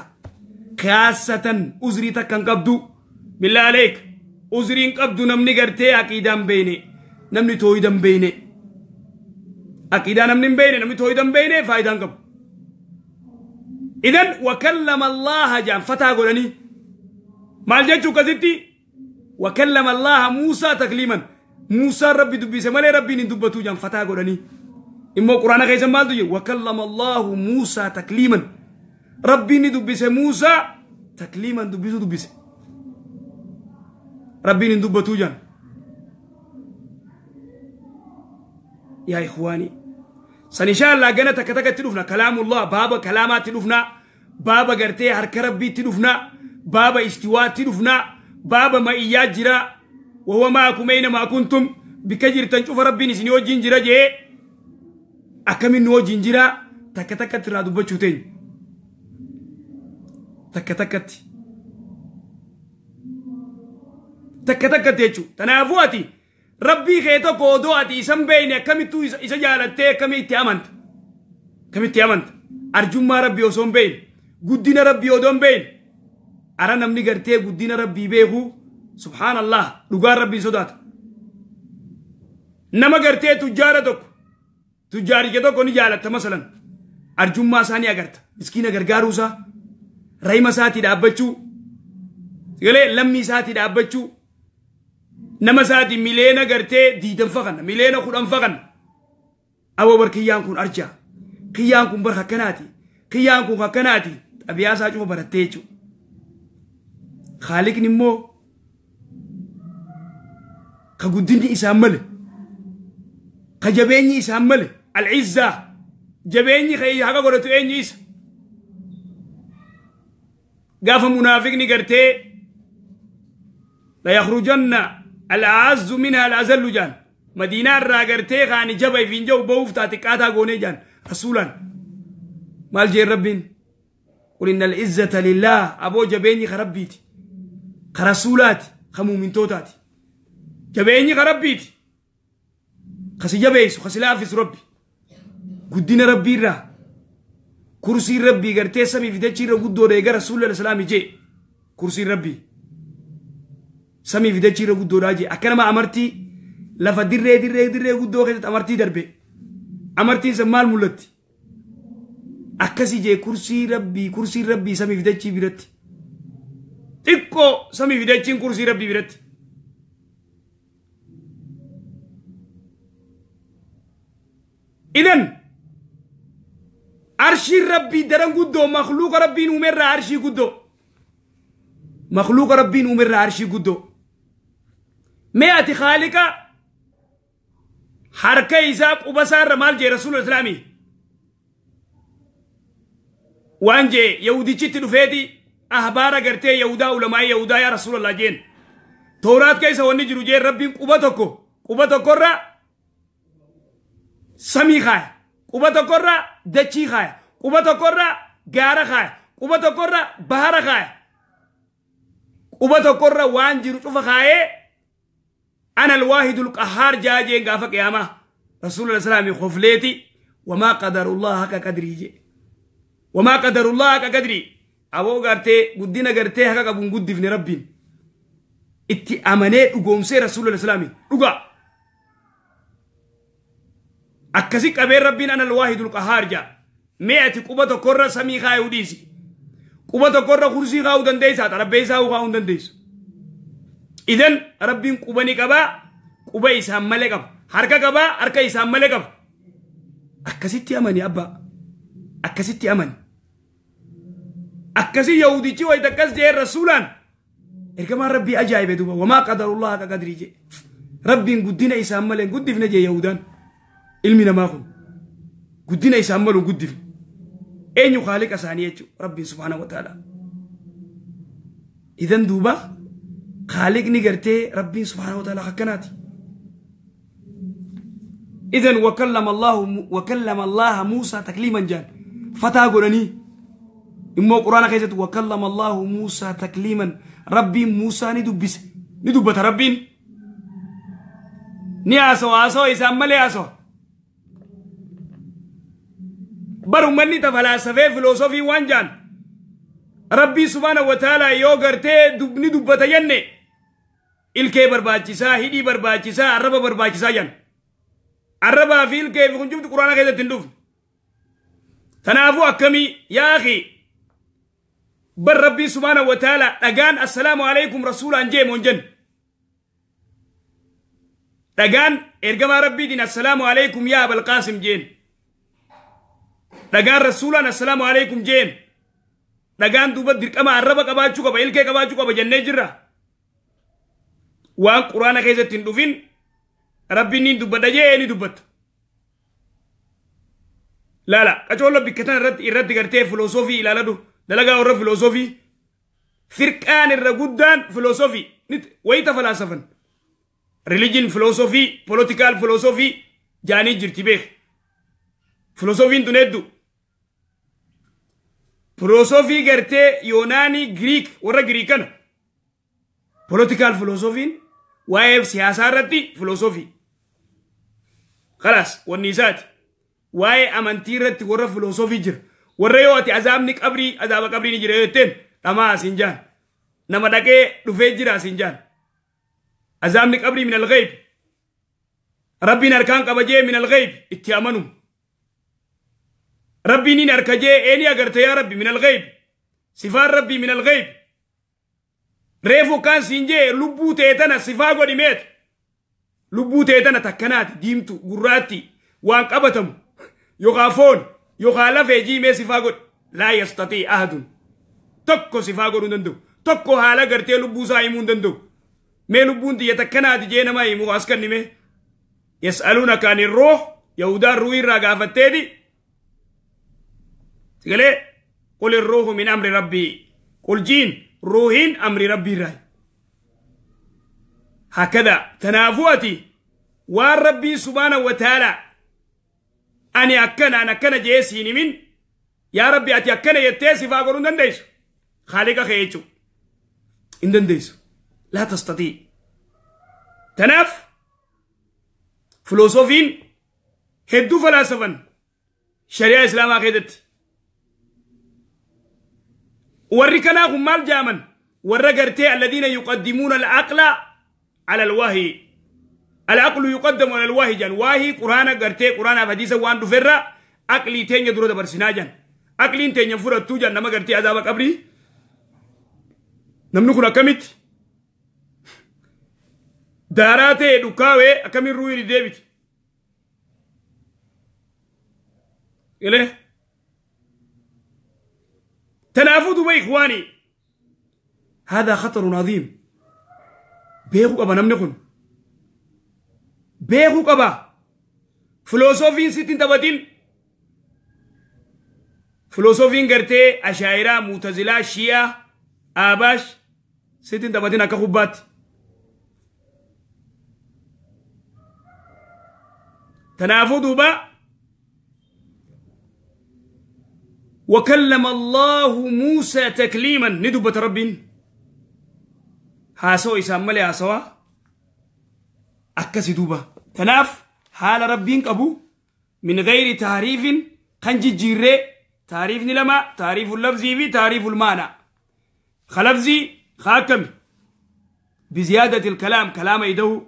Speaker 1: خاصة أزري تكن قبدو بالله عليك أزرين قبدو نمني قرتي عقيدان بيني نمني توحيدان بيني عقيدة نمني بيني نمني توحيدان بيني فايدان قب. إذن وكلم الله جان فتا قولني مال جاتشو كزتي وكلم الله موسى تكليما موسى ربي دبي سمالي ربي ندبتو جان فتا قولني إما قرآن غيزا مال دوجي وكلم الله موسى تكليما ربي ندبي موسى تكليما دبي دبي ربي ندبتو جان. يا إخواني سن إن شاء الله جنا تكتك تلوفنا كلام الله بابا كلامات تلوفنا بابا قرتي حركة ربي تلوفنا بابا استواء تلوفنا بابا ما إياه جرا وهو معكم أينما كنتم بكجر تنشوف ربي نسني وجين جرا جه أكمل نوجين جرا تكتك ترادو بتشوتين تكتك تكتك تيجو تنافواتي ربي خيتو كودو أتي إسم بيني كم تو إسا جالته كم إتيامنت كم إتيامنت أرجو ما ربي وسوم بين قدنا ربي ودوم بين أرى نمني قرتي قدنا ربي بيهو سبحان الله لقى ربي صدات نما قرتي تجارتك تجاري كده كوني جالت مثلا أرجو ما ساني أقرت مسكينة غرغاروسا رأي ساتي دابتشو يقولي لمي ساتي دابتشو نما ساتي ملينا قرتي ديدن فقن ملينا خدن فقن أو بر كيان كون أرجع كيان كون برخ كناتي كيان كون كناتي Xabiyaa isaa cufa barattee jechuudha. Khaaliqni immoo ka guddinni isaan male, ka jabeenyi isaan male, al-izzaa jabeenyi haqa godhatu eenyu isa. Gaafa munaafiqni gartee la yakhrujanna al-aazzu minha al-azallu jaan madiinaa irraa gartee kaani jaba ifiin jau ba'uuf taate qaataa goonee jaan rasuulaan maal jeen rabbiin qul inna al-izzata lillah aboo jabeenyi ka rabbiiti ka rasuulaati ka muumintootaati jabeenyi ka rabbiiti kasi jabeessu kasi laafisu rabbi guddina rabbiirraa kursiin rabbii gartee samii fi dachiirra guddoodha eega rasuulli islaami jee kursiin rabbii samii fi dachiirra guddoodhaa jee akka nama amartii lafa dirree dirree dirree guddoo keessatti amartii darbe amartiin san maal mul'atti akkasii jee kursiin rabbii samii fi dachii biratti xiqqoo samii fi dachiin kursii rabbii biratti. Idan arshiin rabbii daran guddoo makhluuqa rabbiin uumerraa arshii guddoo makhluuqa rabbiin uumerraa arshii guddoo mee ati khaaliqa harka isaa quba isaarra maal jee rasuula islaamii waan jee yahudichitti dhufeeti ahbaara gartee yahudaa ulamaa'ii yahudaa yaa rasuulallah jeen tooraat keessa wanni jiru jeen rabbiin quba tokko quba tokkorra samii kaaya quba tokkorra dachii kaaya quba tokkorra gaara kaaya quba tokkorra bahara kaaya quba tokkorra waan jiru cufa kaayee ana alwaahidul qahhaar jaa jeen gaafa qiyaamaa rasuulul islaamii khofleeti wamaa qadarullah haqa qadrii jee wamaa qadarullah haqa qadrii aboo gartee guddina gartee haqa qabuun guddifne rabbiin itti amanee dhugoomsee rasuulul islaamii dhugaa akkasi qabeen rabbiin ana alwaahidul qahhaar jaa mee ati quba tokkorra samii kaayuu dhiisi quba tokkorra kursii kaayuu dandeessaa xarabbeessaa kaayuu hin dandeessu idan rabbiin quba ni qabaa quba isaan malee qaba harka qabaa harka isaan malee qaba akkasitti amani abbaa akkasitti amani akkasi yahudichi wayita akkas jee rasuulaan ergamaan rabbii ajaa'ibe duuba wamaa qadarullah haqa qadrii jee rabbiin guddina isaan malee hin guddifne jee yahudaan ilmi namaa kun guddina isaan malu hin guddifne eenyu khaaliqa isaanii jechuudha rabbiin subhaanahu wa ta'ala idan duuba khaaliqni gartee rabbiin subhaanahu wa ta'ala akkanaati idan wakallama allaha muusaa takliiman jaan fataa godhanii immoo quraana keessatti wakallama allahu muusaa takliiman rabbiin muusaa ni dubbise ni dubbata rabbiin ni haasawa haasawa isaan malee haasawa bar ummanni ta falaasafee filoosofii waan jaan rabbii subhaanahu wa ta'ala yoo gartee ni dubbata jenne ilkee barbaachisaa hidhii barbaachisaa arraba barbaachisaa jan arrabaa fi ilkee fi kun cufti quraana keessatti hin dhufne tanaafuu akkamii yaa akhi bar rabbii subhaanahu wa ta'ala dhagaan assalaamu alaikum rasuulaan jee moon jenne dhagaan ergamaa rabbiitiin assalaamu alaikum yaa abalqaasim jeen dhagaan rasuulaan assalaamu alaikum jeen dhagaan duuba dirqama arraba qabaachuu qaba ilkee qabaachuu qaba jennee jirra waan quraana keessatti hin dhufin rabbiin ni dubbadha jee ni dubbatta laala qacoollo bikka tana irratti gartee filoosofii ilaaladhu dalagaa warra filoosofii firqaan irra guddaan filoosofii wayita falaasafan religion philosophy political philosophy jaanii jirti beek filosofiin tun hedduu filoosofii gartee yoonaanii giriik warra giriik kana political philosophiin waa'ee siyaasaa irratti filoosofii khalaas wanni isaati waa'ee amantii irratti warra filoosofii jira warra yoo ati azaabni qabrii azaaba qabrii ni jira yoo jetteen dhamaa asiin jaan nama dhaqee dhufee jira asiin jaan azaabni qabrii min alghayb rabbiin harkaan qaba jee min alghayb itti amanu rabbiin hin harka jee eeni agarte yaa rabbi min alghayb sifaan rabbii min alghayb reefu kaan siin jee lubbuu ta'e tana sifaa godhi meet lubbuu ta'e tana takkanaati diimtu gurraatti waan qabatamu yookaan foon yookaan lafee jiimee sifaa godhi laa yastatii ahadun Tokko sifaa godhuu hin danda'u. Tokko haala gartee lubbuu isaa himuu hin danda'u. Mee lubbuun xiyya takkanaati jee nama himu as kennime. Yas'aluunaka ani ruux Yahudaan ruuhii irraa gaafatteeti. Sigalee qul ruuhu min amri rabbii qul jiin ruuhiin amri rabbii irraa. Hakada tanaafuu ati waan rabbiin subhaana wa ta'ala ani akkana an akkana jee siin himin yaa rabbi ati akkana jettee sifaa godhuu hin dandeessu. Khaaliqa kee jechuudha. Hin dandeessu. Laa tastatii. Tanaaf filoosofiin hedduu falaasafan shari'aa islaamaa keessatti. Warri kanaa kun maal jaaman? Warra gartee alladhiina yuqaddimuuna al-aqla ala al-wahyi. Al-aqlu yuqaddamu ala al-wahyi jaan. Waahii quraana gartee quraanaaf hadiisa waan dhuferra aqlii teenya dura dabarsinaa jaan. Aqliin teenya fudhattuu jaan nama gartee azaaba qabrii. Namni kun akkamitti? Daaraa ta'e dhukkaawee akkamiin ruuhiin deebiti? Galee? Tanaafuu duuba ikhwaanii هذا خطر عظيم. Beekuu qaba namni kun. Beekuu qaba. Filoosofiin sitti hin taphatin. Filoosofiin gartee Ashaayiraa, Muutazilaa, Shi'aa, Abaash sitti hin taphatin akka kubbaatti. Tanaafuu duuba وكلم الله موسى تكليما ندبة رب هاسو إسام ملي هاسوا أكسي دوبة تناف حال ربين أبو من غير تعريف خنجي جيري تعريف نلما تعريف اللفظي في تعريف المعنى خلفزي خاكم بزيادة الكلام كلام يدو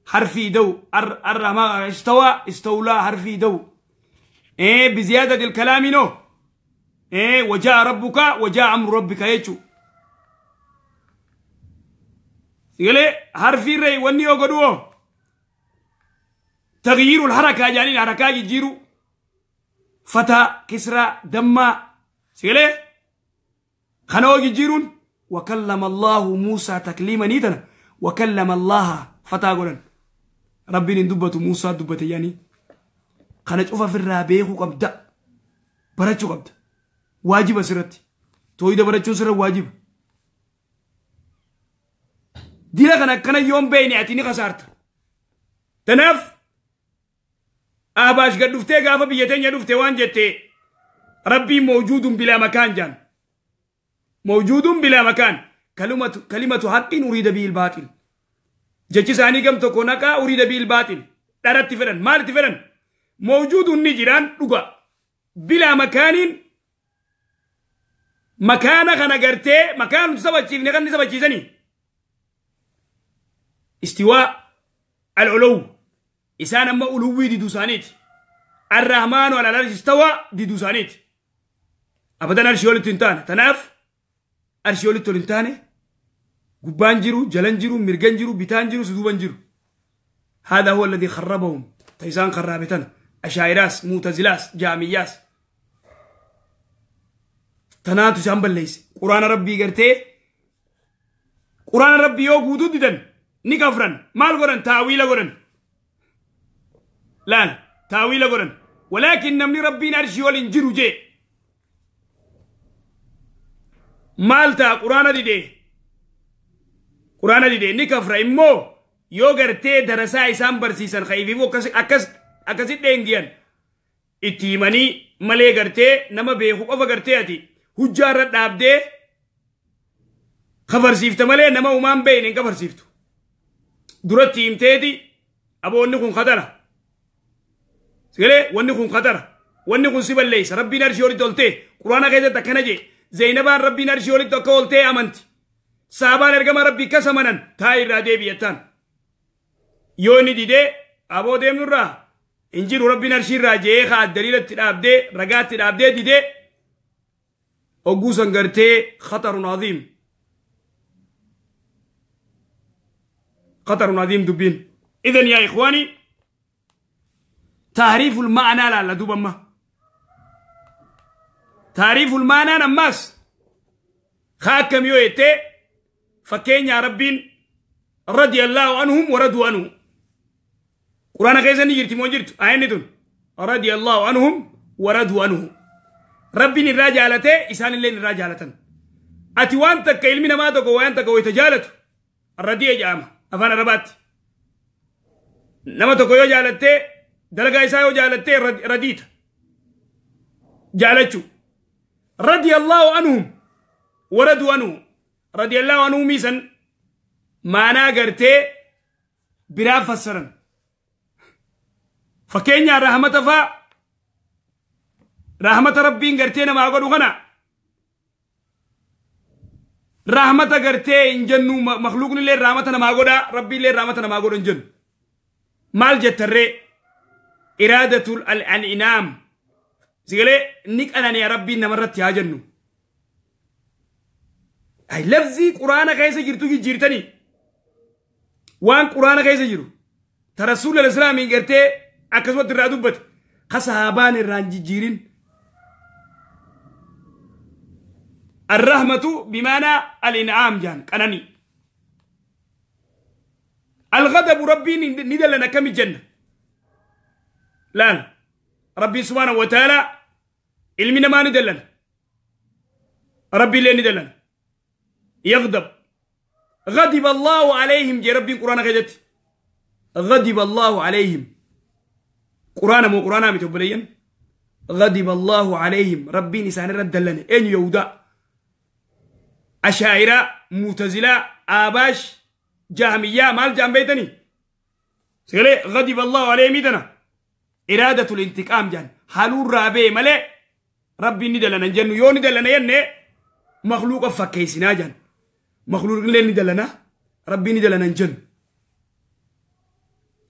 Speaker 1: حرف يدو أر ما استوى استولى حرف يدو إيه بزيادة الكلام نو إيه وجاء ربك وجاء أمر ربك يجو يقول حرفي ري وني يقولوا تغيير الحركة يعني الحركة يجيرو فتى كسرى دم سيقول خنو يجيرون وكلم الله موسى تكليما نيتنا وكلم الله فتى قولن ربي ندبة موسى دبة يعني خنج أوفا في الرابيخ وقبدا برتشو قبدا واجب سرتي تويدا برتشو سر واجب ديلا كان كان يوم بيني أتيني خسارت تناف أباش قد دفتي قافة بيتين يدفتي وان جتي ربي موجود بلا مكان جان موجود بلا مكان كلمة حق أريد به الباطل جتي ساني كم تكونك أريد به الباطل دارت فرن مالت فرن موجود نجران لغة بلا مكان مكان خنا قرتي مكان سبتشي نغني سبتشي زني استواء العلو إسان أما ألوي دي دوسانيت الرحمن على العرش استوى دي دوسانيت أبدا أرشيولي تنتان تناف أرشيولي تنتان قبان جيرو جلن جيرو مرقن جيرو بيتان جيرو سدوبان جيرو هذا هو الذي خربهم تيسان خرابتان أشاعراس معتزلاس جامياس تناتو شامبل ليس قرآن ربي قرتي قرآن ربي يو قودو ديدن نكفرن مال قرن تاويل قرن لا تاويل قرن ولكن نمني ربي نرشي والإنجيرو جي مالتا قرآن دي دي قرآن دي دي نكفر إمو يو قرتي درسا إسان برسيسان خيفيفو أكسي دينجيان اتيماني مالي قرتي نما بيخو قفا قرتي أتي هجارة دابدي خفر سيفت مالي نما ومان بينين كفر سيفتو duratti himteeti aboo wanni kun khatara sigalee wanni kun khatara wanni kun si balleessa rabbiin arshii olitti oltee quraana keessatti akkana jee Zeynabaan rabbiin arshii olitti akka oltee amanti saabaan ergama rabbii kas amanan taa irraa deebi'attaan yoo inni didee aboo deemnurraa hin jiru rabbiin arshii irraa jee haa daliilatti dhaabdee ragaatti dhaabdee didee ogguusan gartee khatarun aziim خطر عظيم دبين. إذن يا إخواني تعريف المعنى لا دوب أما تعريف المعنى نماس Haa yoo jettee fakkeenya Rabbiin radiyallahu anhum wa radu anhu. Quraana keessa ni jirti moo jirtu? Ayanni tun radiyallahu anhum wa radu anhu. Rabbiin irraa jaalatee isaan illee irraa jaalatan. Ati waan takka ilmi namaa tokko waan takka wayita jaalatu radiya jedhama afaan Arabaatti. Nama tokko yoo jaalattee dalagaa isaa yoo jaalattee radiita. Jaalachuu. Radiyallahu anhum wa radu anhu. Radiyallahu anhum isan maanaa gartee biraa fassaran. Fakkeenya rahmata faa rahmata Rabbiin gartee namaa godhu kana rahmata gartee hin jennu makhluuqni illee rahmata namaa godha Rabbi illee rahmata namaa godhu hin jennu. Maal jettarree iraadatul al-inaam sigalee ni qanani'a Rabbiin namarratti haa jennu. Ay lafzii quraana keessa jirtu jijjiirtanii waan quraana keessa jiru ta rasuulli islaamii gartee akkasumatti irraa dubbate ka sahaabaan irraa hin jijjiirin. الرحمة بمعنى الإنعام جان قناني. الغضب ربي ندل لنا كم الجنة لا ربي سبحانه وتعالى علمنا ما ندل لنا ربي لين ندل لنا يغضب. غضب الله عليهم جي ربي قرآن غدت غضب الله عليهم قرآن مو قرآن متوبليا غضب الله عليهم ربي نسان رد لنا إن يهودا أشاعرة معتزلة آباش جهمية مال جام بيتني سيقولي غضب الله عليهم إذن إرادة الانتقام جان حالو رابي ملي ربي ندلنا جنو يو ندلنا ين مخلوق فكيسنا جان مخلوق لين ندلنا ربي ندلنا جن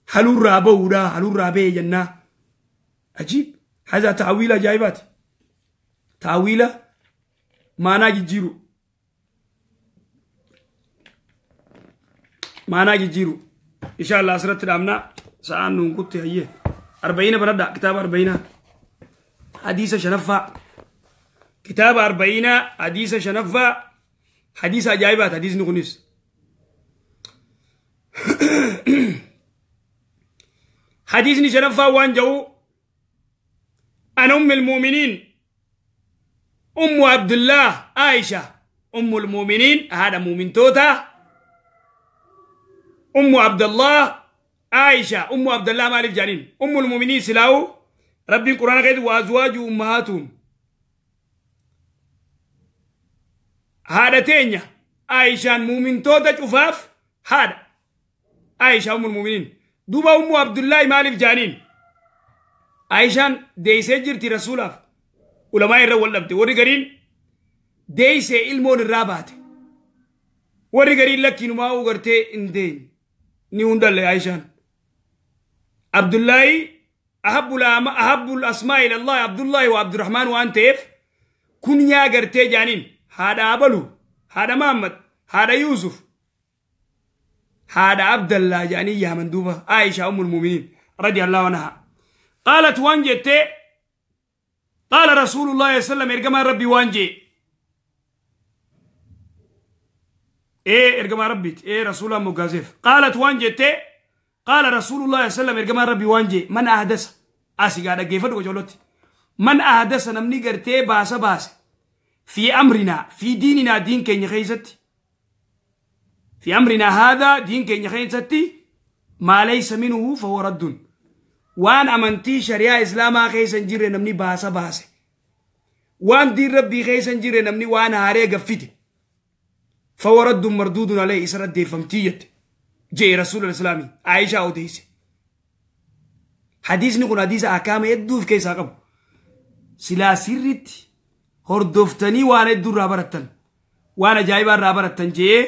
Speaker 1: حالو رابو ودا حالو رابي جنة عجيب. هذا تعويلة جايبات تعويلة معناه جيرو معناه جيرو إن شاء الله أسرت الأمنا سأن نقول هي 40 بردا كتاب 40 حديث شنفة كتاب 40 حديث شنفة حديث عجائبات حديث نقنس حديث شنفة وان جو أن أم المؤمنين أم عبد الله عائشة أم المؤمنين هذا مؤمن توتا أم عبد الله عائشة أم عبد الله مالك جانين أم المؤمنين سلاو ربي القرآن غير وأزواج أمهاتهم هذا تانية عائشة مؤمن توتا شفاف هذا عائشة أم المؤمنين دوبا أم عبد الله مالك جانين عائشة ديسة جرتي رسوله علماء الرول لبتي وري قرين ديسة علمون الرابات وري قرين لكن ما هو قرتي اندين نيوندل عائشة عبد الله أحب الأسماء إلى الله عبد الله وعبد الرحمن وأنت إف كنيا قرتي جانين هذا أبلو هذا محمد هذا يوسف هذا عبد الله جاني يا مندوبة عائشة أم المؤمنين رضي الله عنها قالت وانجت قال رسول الله صلى الله عليه وسلم ارجما ربي وانجي ايه ارجما ربي ايه رسول الله مجازف قالت وانجت قال رسول الله صلى الله عليه وسلم ارجما ربي وانجي من احدث اسي قاعد كيف وجولتي من احدث نمني غرتي باس باس في امرنا في ديننا دين كين خيزتي في امرنا هذا دين كين خيزتي ما ليس منه فهو رد وان امنتي شريعه اسلاما خيسن جيره نمني باسا باسه وان دين ربي خيسن جيره نمني وان هاري غفيت فهو رد مردود عليه اسرد فمتيت جي رسول الاسلامي عائشه اوديس حديث نكون حديث احكام يدوف كيسا قب سلا سرت هردفتني وان يدو رابرتن وانا جايبا رابرتن جي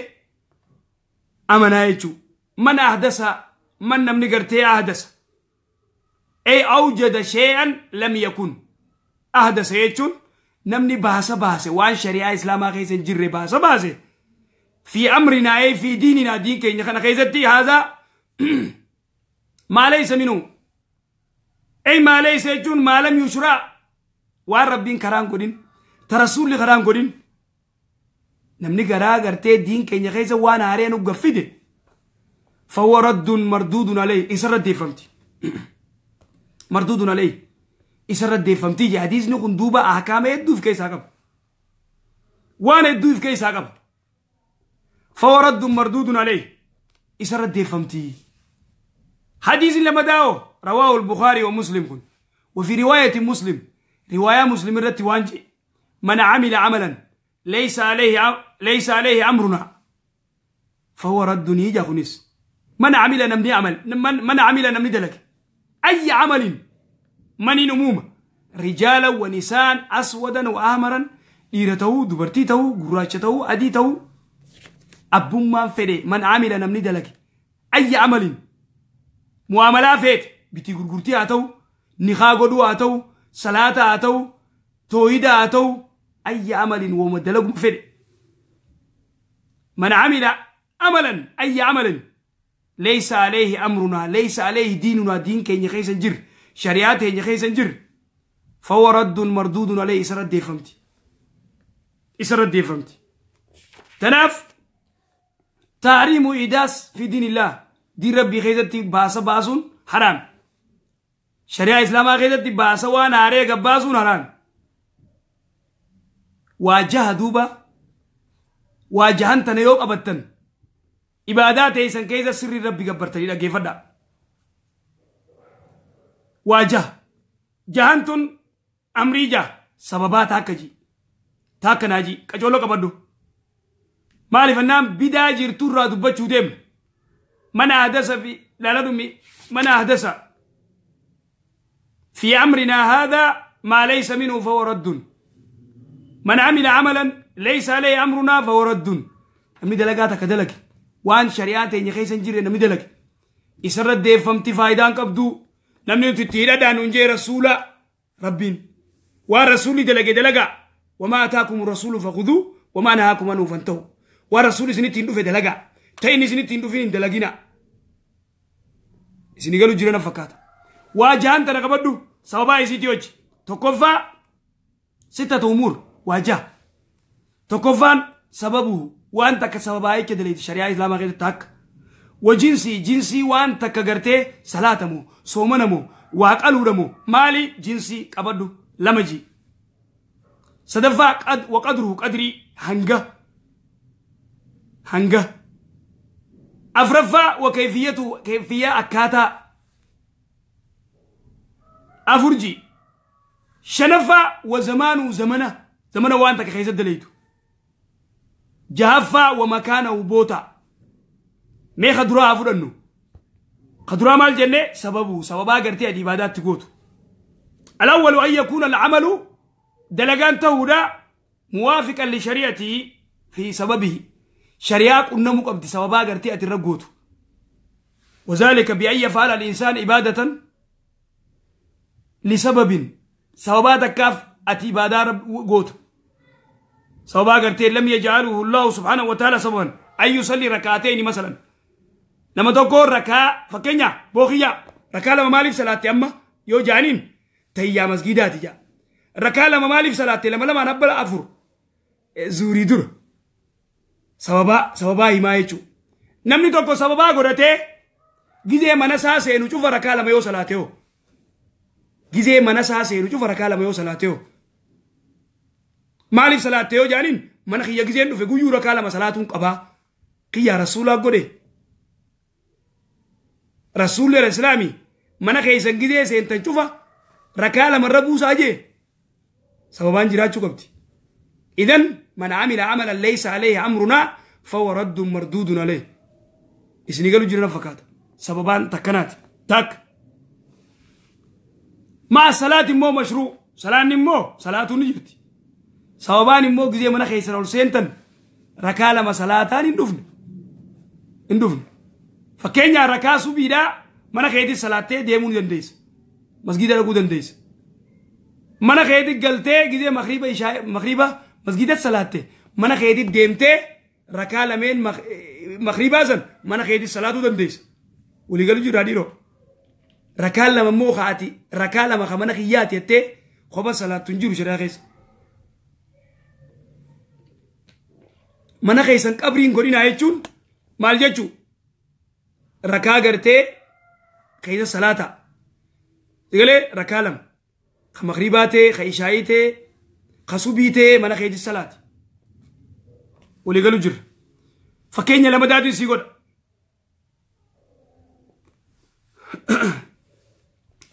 Speaker 1: امنا يچو من احدث من نمني غرتي احدث أي أوجد شيئا لم يكن أحدث يجون نمني باسا باسا وان شريعة إسلاما خيسن جري باسا باسا في أمرنا أي في ديننا دين كي نخنا خيزتي هذا ما ليس منه أي ما ليس يجون ما لم يشرع وان ربين كران قدين ترسول كران قدين Namni garaa gartee diin keenya keessa waan haaree nu gaffide فهو رد مردود عليه إسر رد فهمتي مردود عليه إسر رد فهمتي حديث نكون دوبا أحكام يدو في كيس عقب وأنا يدو في كيس عقب فهو رد مردود عليه إسر رد فهمتي حديث لما داو رواه البخاري ومسلم كن وفي رواية مسلم رواية مسلم رد وانجي من عمل عملا ليس عليه أمرنا فهو رد يجا خنيس من عمل نمني عمل من عمل نمني دلك أي عمل من نمومة رجالا ونساء أسودا وأحمرا إيرته دبرتيته قراشته أديته أبو ما فري من عمل نمني دلك أي عمل معاملة فيت بتي غرغرتي أتو نخا غدو أتو صلاة أتو توحيد أتو أي عمل ومدلق فري من عمل عملا أي عمل ليس عليه أمرنا ليس عليه ديننا دين كي يخيس جر شريعته يخيس جر فهو رد مردود عليه إسر فهمتي إسر فهمتي تناف تحريم إداس في دين الله دين ربي خيزتي باسا باسون حرام شريعة إسلام خيزتي باسا وانا عريق باسون حرام واجه دوبا واجهنت نيوك أبتن عبادات ايسان كيسا سري ربي قبرتني لا كيف دا واجه جهنتن امريجا سببات هكجي تاكناجي كجولو قبدو مالي فنان بدا جيرتو را دبچو ديم من احدث في لا لا من احدث في امرنا هذا ما ليس منه فهو رد من عمل عملا ليس عليه امرنا فهو رد امي دلقاتك دلك وان شريعته يخيسن جيره نمي دلك إسر دي فهمتي فايدان قبدو نمني تتيرا دان نجي رسولا ربين ورسولي دلك دلقا وما اتاكم الرسول فخذوه وما نهاكم عنه فانتهوا ورسول سنتين دفه دلقا تين سنتين دفين دلقينا سني قالوا جيرنا فكات واجهان تنقبدو سببا يسيتي وجه تكفى 6 امور واجه تكفان سببه وانت كسبباي كدليت شريعه الاسلام غير تاك وجنسي جنسي وانت كغرتي صلاتمو صومنمو واقلودمو مالي جنسي قبدو لمجي صدفا قد وقدره قدري هنغا هنغا افرفا وكيفيته كيفيه اكاتا افرجي شنفا وزمانه زمنه زمنه وانت كخيزه دليتو جهفا ومكانه بوتا مي خدرا افدنو خدرا مال جنة سببه سببا غرتي عبادات تغوتو الاول ان يكون العمل دلغان تهودا موافقا لشريعته في سببه شريعه قنمو قبدي سببا غرتي اترغوتو وذلك بأن يفعل الانسان عباده لسبب سببا تكاف اتي عباده غوتو سببا غرتي لم يجعله الله سبحانه وتعالى سببا أن يصلي ركعتين مثلا لما تقول ركعة فكنيا بوخيا ركعة لما مالف صلاة أما يو جانين تيا مسجدات جا ركعة لما مالف صلاة لما لما نبل أفر زوري دور سببا هما يجو نمني تقول سببا غرتي جزء منسا سينو شوف ركعة لما يو صلاته جزء منسا سينو شوف ركعة لما يو صلاته مالف صلاة يو جانين من خيا جزء نفقو يو ركعة لما صلاتهم قبا قيا رسول الله قده رسول الإسلامي من خيسن جزء سينتن شوفا ركعة لما ربو ساجي سببان جراتشو قبتي إذن من عمل عملا ليس عليه أمرنا فهو رد مردود عليه إسني قالوا جرنا فكات سببان تكنات تك مع صلاة مو مشروع صلاة مو صلاة نجرتي سببان مو جزء من خيسن أول ركعة لما صلاة اندفن فكينيا ركعة سبيدا من خيدي صلاة ديمون دنديس مسجد ركو دنديس من خيدي قلتي جزء مغربة إشاء مغربة مسجد صلاة من خيدي ديمتي ركعة لمن مغربة زن من خيدي صلاة دنديس ولي قالوا جراديرو ركعة لما مو خاتي ركعة لما خمنا خياتي تي خبز صلاة تنجر شراخيس Mana keessan qabriin godhinaa jechuun maal jechuu? Rakaa gartee keessa salaata. Sigalee rakaa lama. Ka maghribaa ta'e, ka ishaayii ta'e, ka subii ta'e mana keessa salaati. Walii galu jirra. Fakkeenya lama daatiin sii godha.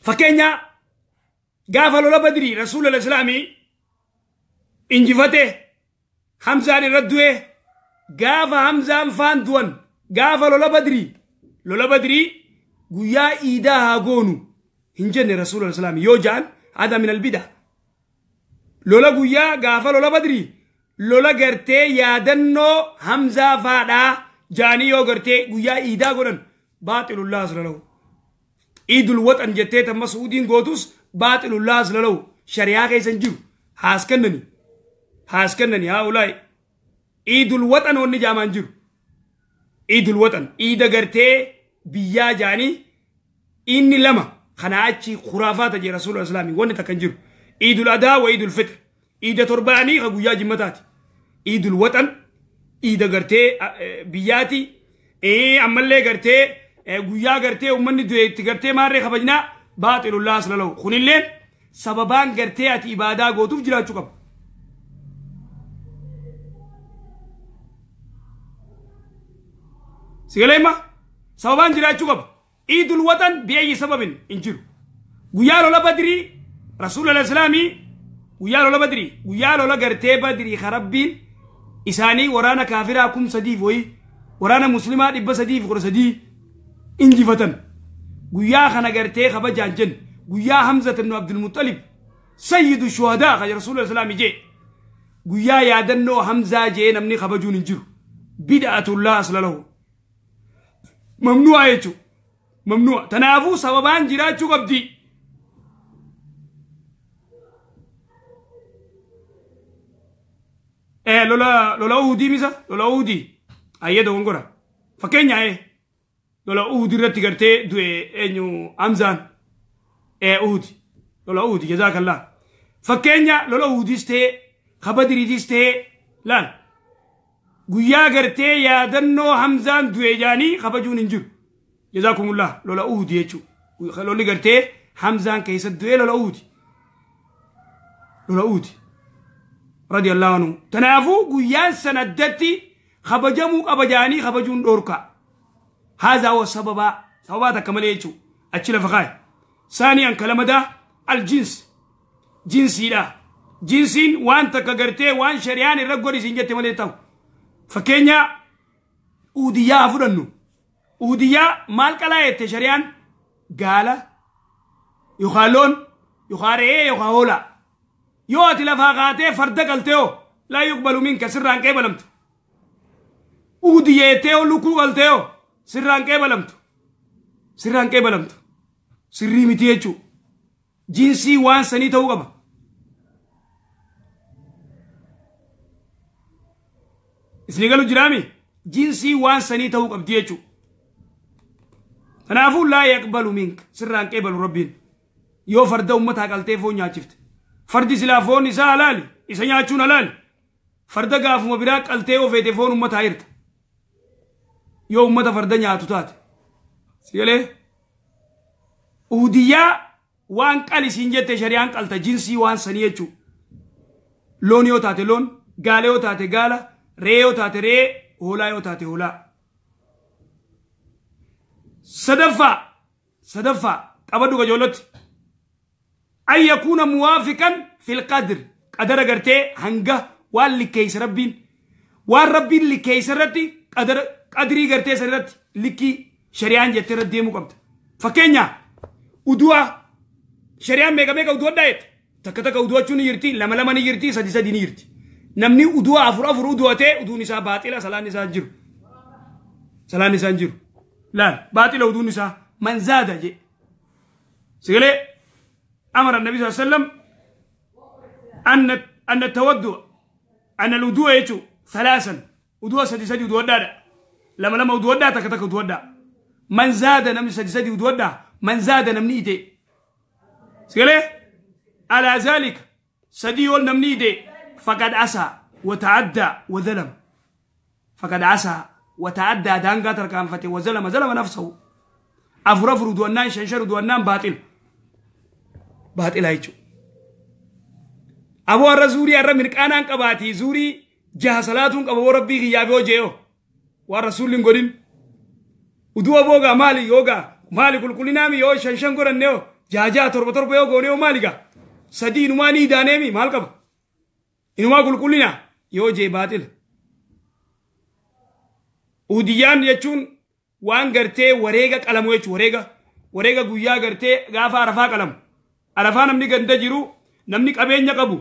Speaker 1: Fakkeenya gaafa lola Badrii Rasuula Islaamii injifate Hamzaan irra du'e gaafa Hamzaan faan du'an gaafa lola Badrii guyyaa iidaa haa goonu hin jenne Rasuula Islaamii yoo ja'an hada min albida. Lola guyyaa gaafa lola Badrii lola gartee yaadannoo Hamzaa faadhaa jaanii yoo gartee guyyaa iidaa godhan baaxilullaa asla. Iidul waxan jettee tamma Suudiin gootus baaxilullaa asla lahu shari'aa keessa hin jiru haas kennani haa ulaay iidul waxan wanni jaamaan jiru iidul waxan iida gartee biyyaa jaanii inni lama kanaa achi khuraafaata jee Rasuula Islaamii wanni takka hin jiru iidul adaa wa iidul fitr iida torbaanii ka guyyaa jimmataati iidul waxan iida gartee biyyaati ammallee gartee guyyaa gartee uummanni du'e itti gartee maarree kabajnaa baaxilullaa asla lahu kunilleen sababaan gartee ati ibaadaa gootuuf jiraachuu qaba. Sigaleema sababaan jiraachuu qaba. Iidul waxan biyyi sababin hin jiru. Guyyaa lola Badrii Rasuula Islaamii guyyaa lola Badrii guyyaa lola gartee Badrii karabbiin isaanii waraana kaafiraa 3000 wayii waraana muslimaa 313 injifatan. Guyyaa kana gartee kabajaan jennu guyyaa Hamza ibn Abdulmuttalib sayyidu shuhadaa ka Rasuula Islaamii jee guyyaa yaadannoo Hamzaa jee namni kabajuun hin jiru bid'atullaa asla lahu mamnu'a jechuudha mamnu'a tanaafuu sababaan jiraachuu qabdi. Lola Uhudii misa lola Uhudii ayyee dogongora fakkeenya lola Uhud irratti gartee du'e eenyu Hamzaan Uhud lola Uhud jazaakallah fakkeenya lola Uhudis ta'e ka Badriitis ta'e laal guyyaa gartee yaadannoo Hamzaan du'e jaanii kabajuun hin jiru jazaakumullah lola Uhud jechuudha lolli gartee Hamzaan keessatti du'e lola Uhud radiyallahu anhu tanaafuu guyyaan sana addatti kabajamuu qaba jaanii kabajuun dhoorka. هذا هو السبب سببات كمال يجو أتشيل فخاي ثانيا كلمة ده الجنس جنسي لا جنسين وان تكغرتي وان شريان الرجل سنجت مالتاو فكينيا أوديا فرنو أوديا مال كلا شريان قال يخالون يخاري يخاولا يواتي لفاقاتي فردك التيو لا يقبل منك سرا كيبلمت أوديتيو لكو التيو sirraan qeebalamtu sirraan qeebalamtu sirrii miti jechuu jinsii waan sanii ta'uu qaba. Isin galu jiraami jinsii waan sanii ta'uu qabdi jechuu. Kanaafuu laa yaqbalu mink sirraan qeebalu rabbiin yoo farda uummataa qaltee foon nyaachifte fardi silaa foon isaa halaali isa nyaachuun halaali farda gaafuma biraa qaltee ofeete foon uummataa hirta. Yoo uummata farda nyaatu taate sigalee Uhudiyyaa waan qalisiin jette shari'aan qalta jinsii waan sanii jechuu loon yoo taate loon gaala yoo taate gaala re'ee yoo taate re'ee hoolaa yoo taate hoolaa. Sadaffaa qabadhu qajoolotti an yakuuna muwaafiqan fil qadr qadara gartee hanga waan likkeessa rabbiin waan rabbiin likkeessa irratti qadara qadrii gartee san irratti likkii shari'aan jettee irratti deemuu qabda. Fakkeenya udu'a shari'aan meeqa meeqa udu'a dhaa'etti takka takka udu'achuun ni jirti lama lama ni jirti sadi sadi ni jirti. Namni udu'a afur afur udu'atee uduun isaa baaxila salaan isaa jiru. Salaan isaa jiru. Laal baaxila uduun isaa man zaada je. Sigalee amara nabi sallallahu alaihi wasallam anna tawaddu anna al-wudu'a jechuun thalaasan udu'a sadi sadi udu'a dhaadha. لما لما ودودا تك تك ودودا من زاد نمني سدي سدي ودودا من زاد نمني إيدي سكله على ذلك سدي ول نمني إيدي فقد أسى وتعدى وظلم. Faqad asaa wata'addaa daangaa tarkaanfate wazalama zalama nafsahu. Afur afur udu'annaan shan shan udu'annaan baaxila. Baaxila jechuudha. Aboo har'a zuurii har'a mirqaanaan qabaatii zuurii jaha salaatuun qaba boo rabbii kiyyaaf yoo jeeyo waan rasuulli hin godhin. Uduu aboo gaa maali yoo gaa maali qulqullinaami yoo shan shan godhanne yoo jaha jaha torba torba yoo goone yoo maali gaa sadii inumaa ni idaaneemi maal qaba inumaa qulqullina yoo jee baaxila. Udiyyaan jechuun waan gartee wareega qalamu jechuudha wareega wareega guyyaa gartee gaafa arafaa qalamu arafaa namni ganda jiru namni qabeenya qabu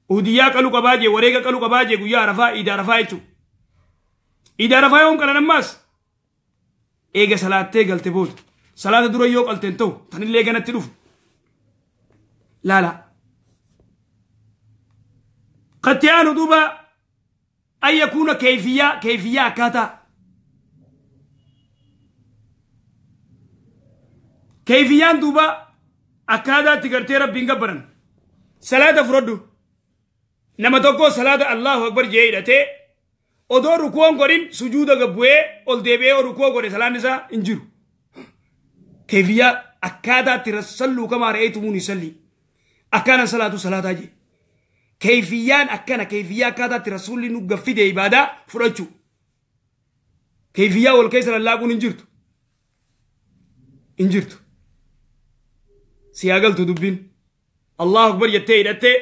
Speaker 1: udiyyaa qalu qabaa jee wareega qalu qabaa jee guyyaa arafaa iida arafaa jechuudha. Iida arafaa yoom qalan ammaas eega salaattee galte booda salaata dura yoo qalteen ta'u tanillee ganatti dhufu laala. Qatti aanu duuba an yakuuna kayfiyyaa kayfiyyaa akkaataa kayfiyyaan duuba akkaataatti gartee rabbiin gabbaran salaata fudhadhu nama tokko salaata Allahu akbar jee hidhatee odoo rukuun godhin sujuuda gabbu'ee ol deebi'ee rukuu godhe salaan isaa hin jiru. Kayfiyyaa akkaataatti salluu kamaa ra'aytumuuni salli akkaana salaatu salaataa jee. Kayfiyyaan akkana kayfiyyaa akkaataatti rasuulli nu gaffide ibaadaa fudhachuu. Kayfiyyaa wal keessa lallaaquun hin jirtu. Hin jirtu. Si haa galtu dubbiin. Allahu akbar jettee hidhattee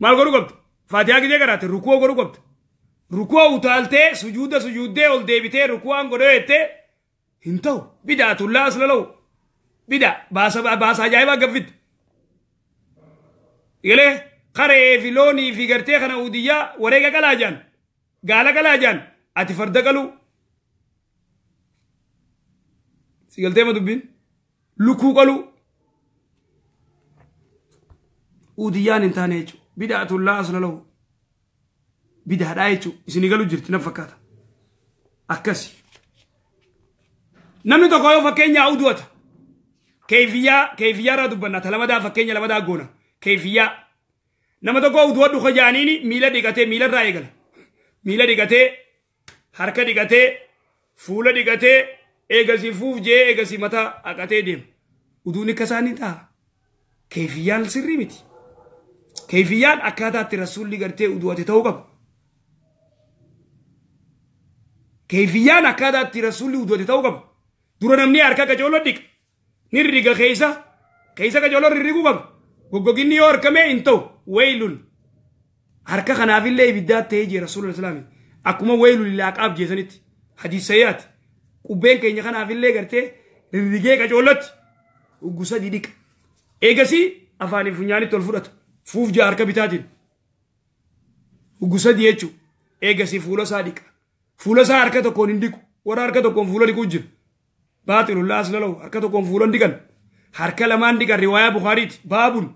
Speaker 1: maal godhuu qabda? Faatihaa gisee qaraate rukuu godhuu qabda. Rukuu utaaltee sujuuda sujuuddee ol deebitee rukuu'aan godhee jettee hin ta'u. Bidaatu laa asla lahu. Bida baasa ajaa'ibaa gaffitte. Galee qaree fi loonii fi gartee kana udiyyaa wareega qalaa jaan gaala qalaa jaan ati farda qaluu. Si galtee ma dubbiin? Lukuu qaluu. Udiyyaan hin taane jechuudha. Bidaatu laa asla lahu. Bidaadhaa jechuudha. Isinii galuu jirti na fakkaata. Akkasi. Namni tokko yoo fakkeenyaa udu'ata. Kayfiyyaa kayfiyyaa irraa dubbanna. Ta lamadaa fakkeenya lamadaa goona. Kayfiyyaa. Nama tokko udu'adhu kajaaniini miila dhiqatee miila irraa eegala. Miila dhiqatee harka dhiqatee fuula dhiqatee eegasii fuuf jee eegasii mataa haqatee deema. Uduun akka isaanii ta'a. Kayfiyyaan sirrii miti. Kayfiyyaan akkaataatti rasuulli gartee udu'ate ta'uu qaba. Kayfiyyaan akkaataatti rasuulli udu'ate ta'uu qaba. Dura namni harka qacooloo dhiqa. Ni riga keessa keessa qacooloo rirriguu qaba. Goggoginni yoo harkamee hin ta'u waylun. Harka kanaafillee ibiddaa ta'ee jira rasuulli islaamii. Akkuma waylun laaqaaf jeesanitti. Hadiis sayyaati. Qubbeen keenya kanaafillee gartee rirrigee qacoolotti uggusa dhiqa. Eegasii afaanii funyaanitti ol fudhata. Fuuf jaa harka bitaatiin. Uggusa jechuudha. Eegasii fuula isaa dhiqa. Fuula isaa harka tokkoon hin dhiqu. Warra harka tokkoon fuula dhiquu jira. Baaxilu laa asla lahu harka tokkoon fuula hin dhiqan. Harka lamaan dhiqan riwaayaa Bukaariiti. Baabun.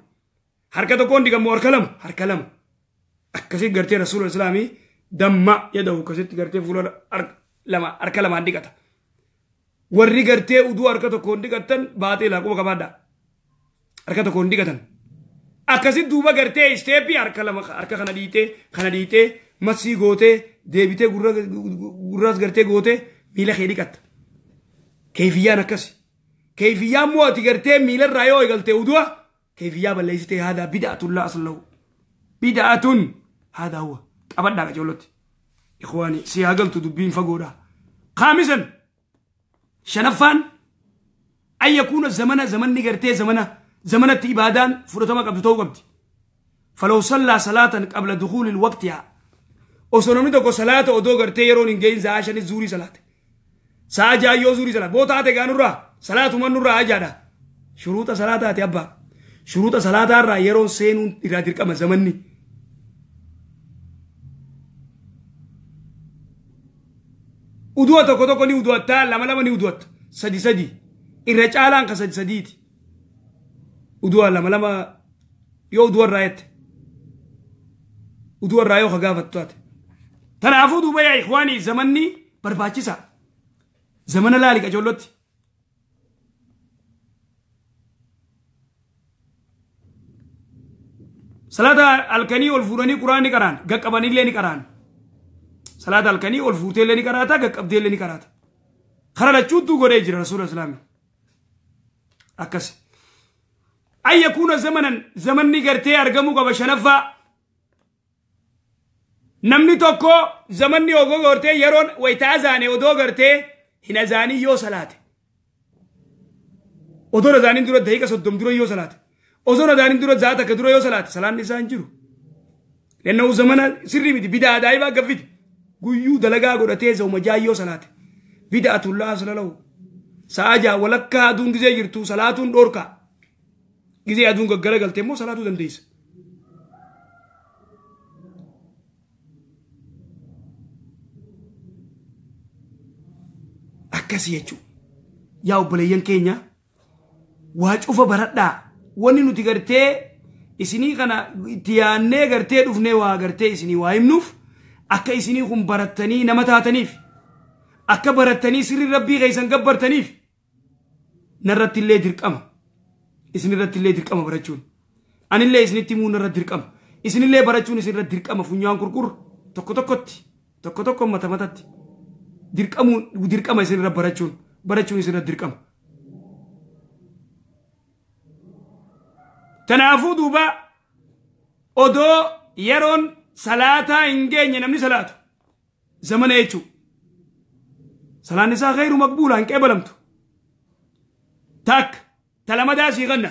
Speaker 1: Harka tokkoon dhiqan moo harka lama? Harka lama. Akkasitti gartee rasuula islaamii damma yadahu akkasitti gartee fuula lama harka lamaan dhiqata. Warri gartee uduu harka tokkoon dhiqatan baaxila quba qabaadhaa. Harka tokkoon dhiqatan. Akkasitti duuba gartee isteeppii harka lama harka kana dhiitee masii gootee deebitee gurraas gartee gootee miila kee dhiqatta. Kayfiyyaan akkasi. Kayfiyyaan moo ati gartee miilarraa yoo eegalte udu'a kayfiyyaa balleessitee haadaa bida'atun laa asla lahu. Bida'atun haadaa huwa. Qabadhaa qacoolotti. Ikhwaani si haa galtu dubbiin fagoodha. Kaamisan shanaffaan an yakuuna zamana zamanni gartee zamana zamanatti ibaadaan fudhatama qabdu ta'uu qabdi. Falaw sallaa salaatan qabla dukuuli waqtihaa. Osoo namni tokko salaata odoo gartee yeroon hin gahin sa'a shanis zuurii salaate. Sa'a ja'a yoo zuurii salaate. Boo taate gaa nurraa salaatuma nurraa ajaadha. Shuruuxa salaataati abbaa. Shuruuxa salaataarraa yeroon seenuun irraa dirqama zamanni. Udu'a tokko tokko ni udu'attaa lama lama ni udu'atta. Sadi sadi. Irra caalaan ka sadi sadiiti. Udu'a lama lama yoo udu'a irraa jette. Udu'a irraa yoo ka gaafattu taate. Kanaafuu duuba yaa ikhwaanii zamanni barbaachisa. Zamana laali qacoollotti. Salaata halkanii ol fuudhanii quraanni qaraan gaqqabanillee ni qaraan. Salaata halkanii ol fuutee illee ni qaraata, qaqqabdee illee ni qaraata. Karaa lachuuttuu godhee jira rasuula islaamii. Akkas. An yakuuna zamanan zamanni gartee argamuu qaba shanaffaa. Namni tokko zamanni ogoo gartee yeroon wayita azaane odoo gartee hin azaanii yoo salaate. Odoo azaaniin dura daqiiqa 30 dura yoo salaate. Osoo azaaniin dura za'a takka dura yoo salaate salaanni isaa hin jiru. Lenna'u zamana sirrii miti bidaa ajaa'ibaa gaffiti. Guyyuu dalagaa godhatee zawma jaayyoo salaate. Bida'atullaa asla lahu. Sa'a ja'a walakkaa aduun gizee jirtu salaatuun dhoorkaa. Gizee aduun gaggara galte immoo salaatuu dandeessa. Akkasii jechuudha. Yaa obboleeyyan keenya waa cufa baradhaa. Wanni nuti gartee isinii kana itti yaannee gartee dhufnee waa gartee isinii waa himnuuf akka isinii kun barattanii nama taataniif akka barattanii sirri rabbii keessan gabbartaniif narratti illee dirqama. Isinirratti illee dirqama barachuun. Anillee isinitti himuu narratti dirqama. Isinillee barachuun isinirratti dirqama funyaan qurqur tokko tokkotti tokko tokko mata matatti dirqamuun dirqama isinirra barachuun barachuun isinirratti dirqama. Kanaafuu duuba odoo yeroon salaataa hin geenye namni salaatu zamana jechuudha. Salaan isaa khayru maqbuula hin qeebalamtu. Takka talamadaa sii kanna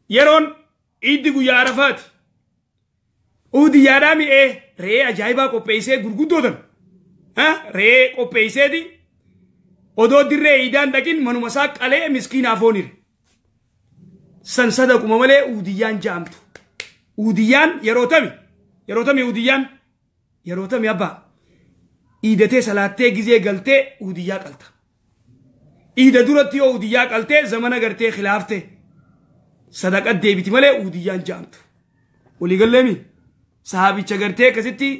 Speaker 1: yeroon iiddi guyyaa Arafaati. Uudiyyaadhaa mi'ee re'ee ajaa'ibaa qopheessee gurguddootan. Re'ee qopheesseeti odoo dirree iidaan dhaqin manuma isaa qalee miskiinaaf foonire. San sadaquma malee uudiyyaan ja'amtu. Uudiyyaan yeroo tami uudiyyaan yeroo tami abbaa iidatee salaattee gizee galtee uudiyyaa qalta. Iida duratti yoo uudiyyaa qaltee zamana gartee khilaaftee sadaqa deebiti malee uudiyyaan ja'amtu. Waliigalleemi sahaabicha gartee akkasitti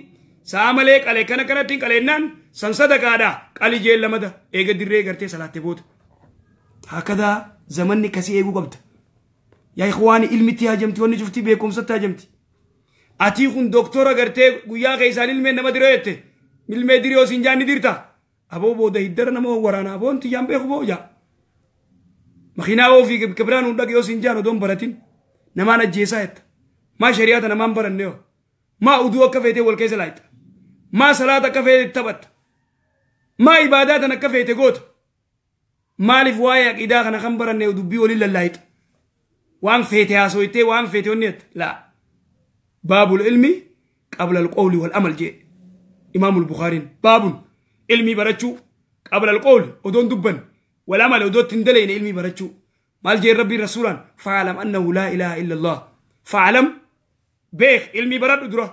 Speaker 1: sa'a malee qalee kana kanatti qaleennaan san sadaqaadha qali jeen lamada eega dirree gartee salaattee booda. Hakadaa zamanni kasii eeguu qabda. Yaa ikhwaani ilmitti hajamti wanni cufti beekumsatti hajamti. Atii kun doktora gartee guyyaa keessaan ilmeen nama diroo jette ilmee diroo siin jaanni dirta. Aboo booda hiddara nama waraanaa aboon tiyyaan beeku boo jaa. Makiinaa ofii kibiraan hun dhaqee yoo siin jaan odoon baratin namaan ajjeesaa jetta. Maa shari'aata namaan baranne yoo. Maa uduu akka feetee wal keessa laayita. Maa salaata akka feete taphatta. Maa ibaadaa tan akka feete goota. Maaliif waa'ee aqiidaa kana kan baranne dubbii waliin lallaayita. Waan feete haasoytee waan feete onni jetta. Laa. Baabul ilmi qabla alqawli wal amal jee. Imaamul Bukhaariin baabun ilmi barachuu qabla alqawli odoon dubban wal amal odootti hin dalayne ilmi barachuu. Maal jee rabbiin rasuulaan fa'alam annahu laa ilaaha illa Allah. Fa'alam beek ilmi baradhu dura.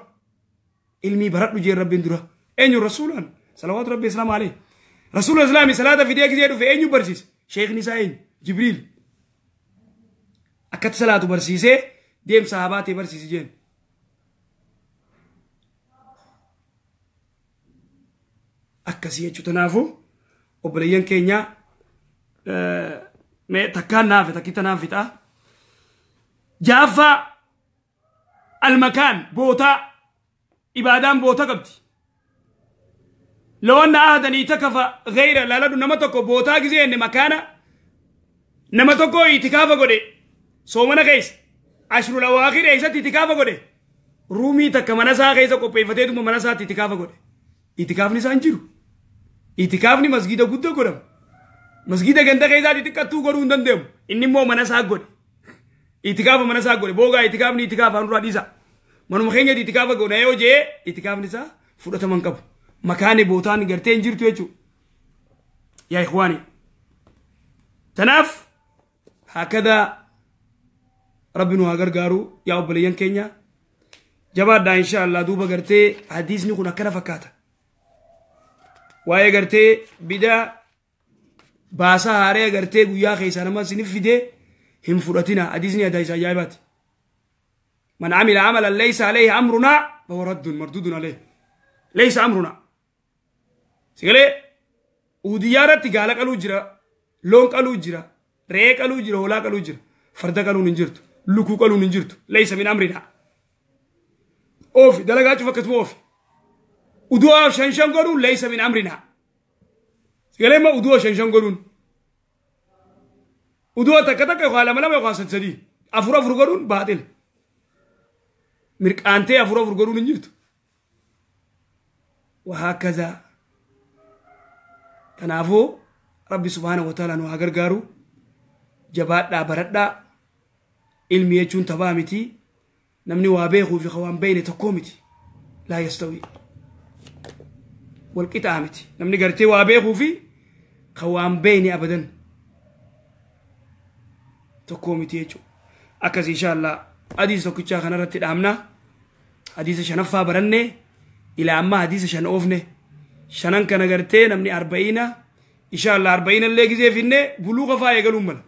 Speaker 1: Ilmi baradhu jee rabbiin dura. Eenyu rasuulaan salawaatu rabbi islaam alayhi. Rasuula islaami salaata fidee gizee dhufe eenyu barsiise? Sheekni isaa eenyu? Jibriil. Akkatti salaatu barsiisee deemsa habaatee barsiise jeen. Akkasii jechuudha. Kanaafuu obboleeyyan keenya mee takkaan naafe takkitta naaf fixaa. Jaaffaa almakaan bootaa ibaadaan boota qabdi. Law anna ahadan itakafa ghayra laaladhu nama tokko bootaa gizee inni makaana nama tokko itikaafa godhe soomana keessa ashrul awaakhir eessatti itikaafa godhe ruumii takka mana isaa keessa qopheeffateetuma mana isaatti itikaafa godhe. Itikaafni isaa hin jiru. Itikaafni masgiida guddaa godhama. Masgiida ganda keessaatti xiqqattuu godhuu hin danda'amu. Inni immoo mana isaa godhe. Itikaafa mana isaa godhe. Boogaa itikaafni itikaafa nurraa dhiisa. Manuma keenyatti itikaafa godhe yoo jee itikaafni isaa fudhatama hin qabu. Makaani bootaan gartee hin jirtu jechuudha. Yaa ikhwaani. Tanaaf hakadaa rabbi nu haa gargaaru yaa obboleeyyan keenya. Jabaadhaa insha Allah duuba gartee hadiisni kun akkana fakkaata. Waa'ee gartee bidaa baasaa haaree gartee guyyaa keessaa nama isiniif fidee hin fudhatina hadiisni hadiisa ajaa'ibaati. Man amila amalan laysa alayhi amrunaa fahuwa raddun mardudun alayhi. Laysa amrunaa. Sigalee uudiyyaa irratti gaala qaluu jira, loon qaluu jira, re'ee qaluu jira, hoolaa qaluu jira, farda qaluun hin jirtu, lukuu qaluun hin jirtu. Laysa min amrinaa. Oofi dalagaa cufa akkasuma oofi. Udu'a shan shan godhuun laysa min amrinaa. Sigalee ma udu'a shan shan godhuun. Udu'a takka takka yookaan lama lama yookaan sadi sadi. Afur afur godhuun baaxil. Mirqaantee afur afur godhuun hin jirtu. Wahaakazaa. Kanaafuu Rabbi subhaanahu wa ta'ala nu haa gargaaru. Jabaadhaa baradhaa. Ilmi jechuun taphaa miti. Namni waa beekuu fi waan beekne tokkoo miti. Laa yastawii. Walqixaa miti. Namni gartee waa beekuu fi kan waan beekne abadan tokkoo miti jechuudha. Akkas inshaallah hadiisa tokkichaa kanarratti dhaamna. Hadiisa shanaffaa barannee ilaa ammaa hadiisa shan oofne. Shanan kana gartee namni 40 inshaallah 40 illee gizee finnee buluuqa faa eegaluun mala.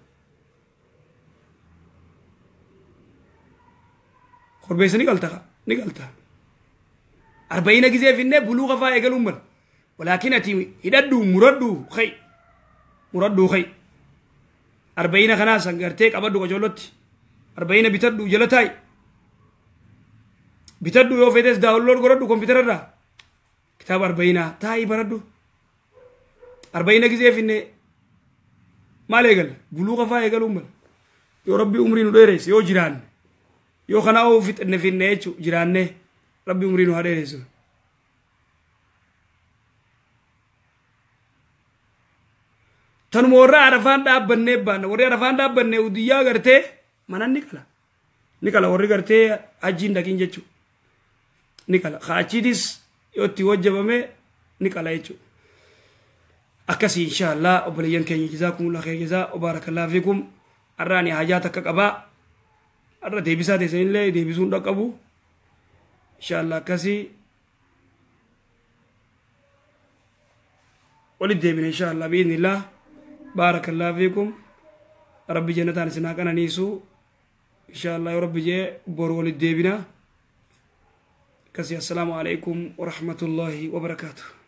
Speaker 1: Korbeessa ni qalta ni qalta. 40 gizee finnee buluuqa faa eegaluun mala. Walaakin ati hidhadhu muradhu khay muradhu khay. 40 kanaa san gartee qabadhu qajoolotti. 40 bitadhu jala taa'i. Bitadhu yoo feetes daawunlood godhadhu kompiitara irraa. Kitaaba 40 taa'ii baradhu. 40 gizee finnee maal eegalla? Buluuqa faa eegaluun mala. Yoo Rabbi umrii nu dheeresse yoo jiraanne. Yoo kanaa oo fixne finne jechuudha jiraanne Rabbi umrii nu haa dheeressu. Tanuma warra Arafaan dhaabbannee baanna. Warri Arafaan dhaabbannee udiyyaa gartee mana ni qala. Ni qala warri gartee hajjiin dhaqiin jechuudha. Ni qala. Kaachiitis yoo itti wajjabame ni qala jechuudha. Akkasii inshaallah obboleeyyan keenya jazaakumullah khayr jazaa wa fiikum. Har'aani hajaa takka qabaa. Har'a deebisaa teessanillee deebisuun dhaqqabu. Inshaallah akkasii walitti deebina inshaallah bi'iidhnillah. Baarakallahu fiikum. Rabbi jannataan isin haa qananiisu. Inshaallah yoo Rabbi jee boru walitti deebina. Akkasii assalaamu alaikum wa rahmatullahi wa barakaatuh.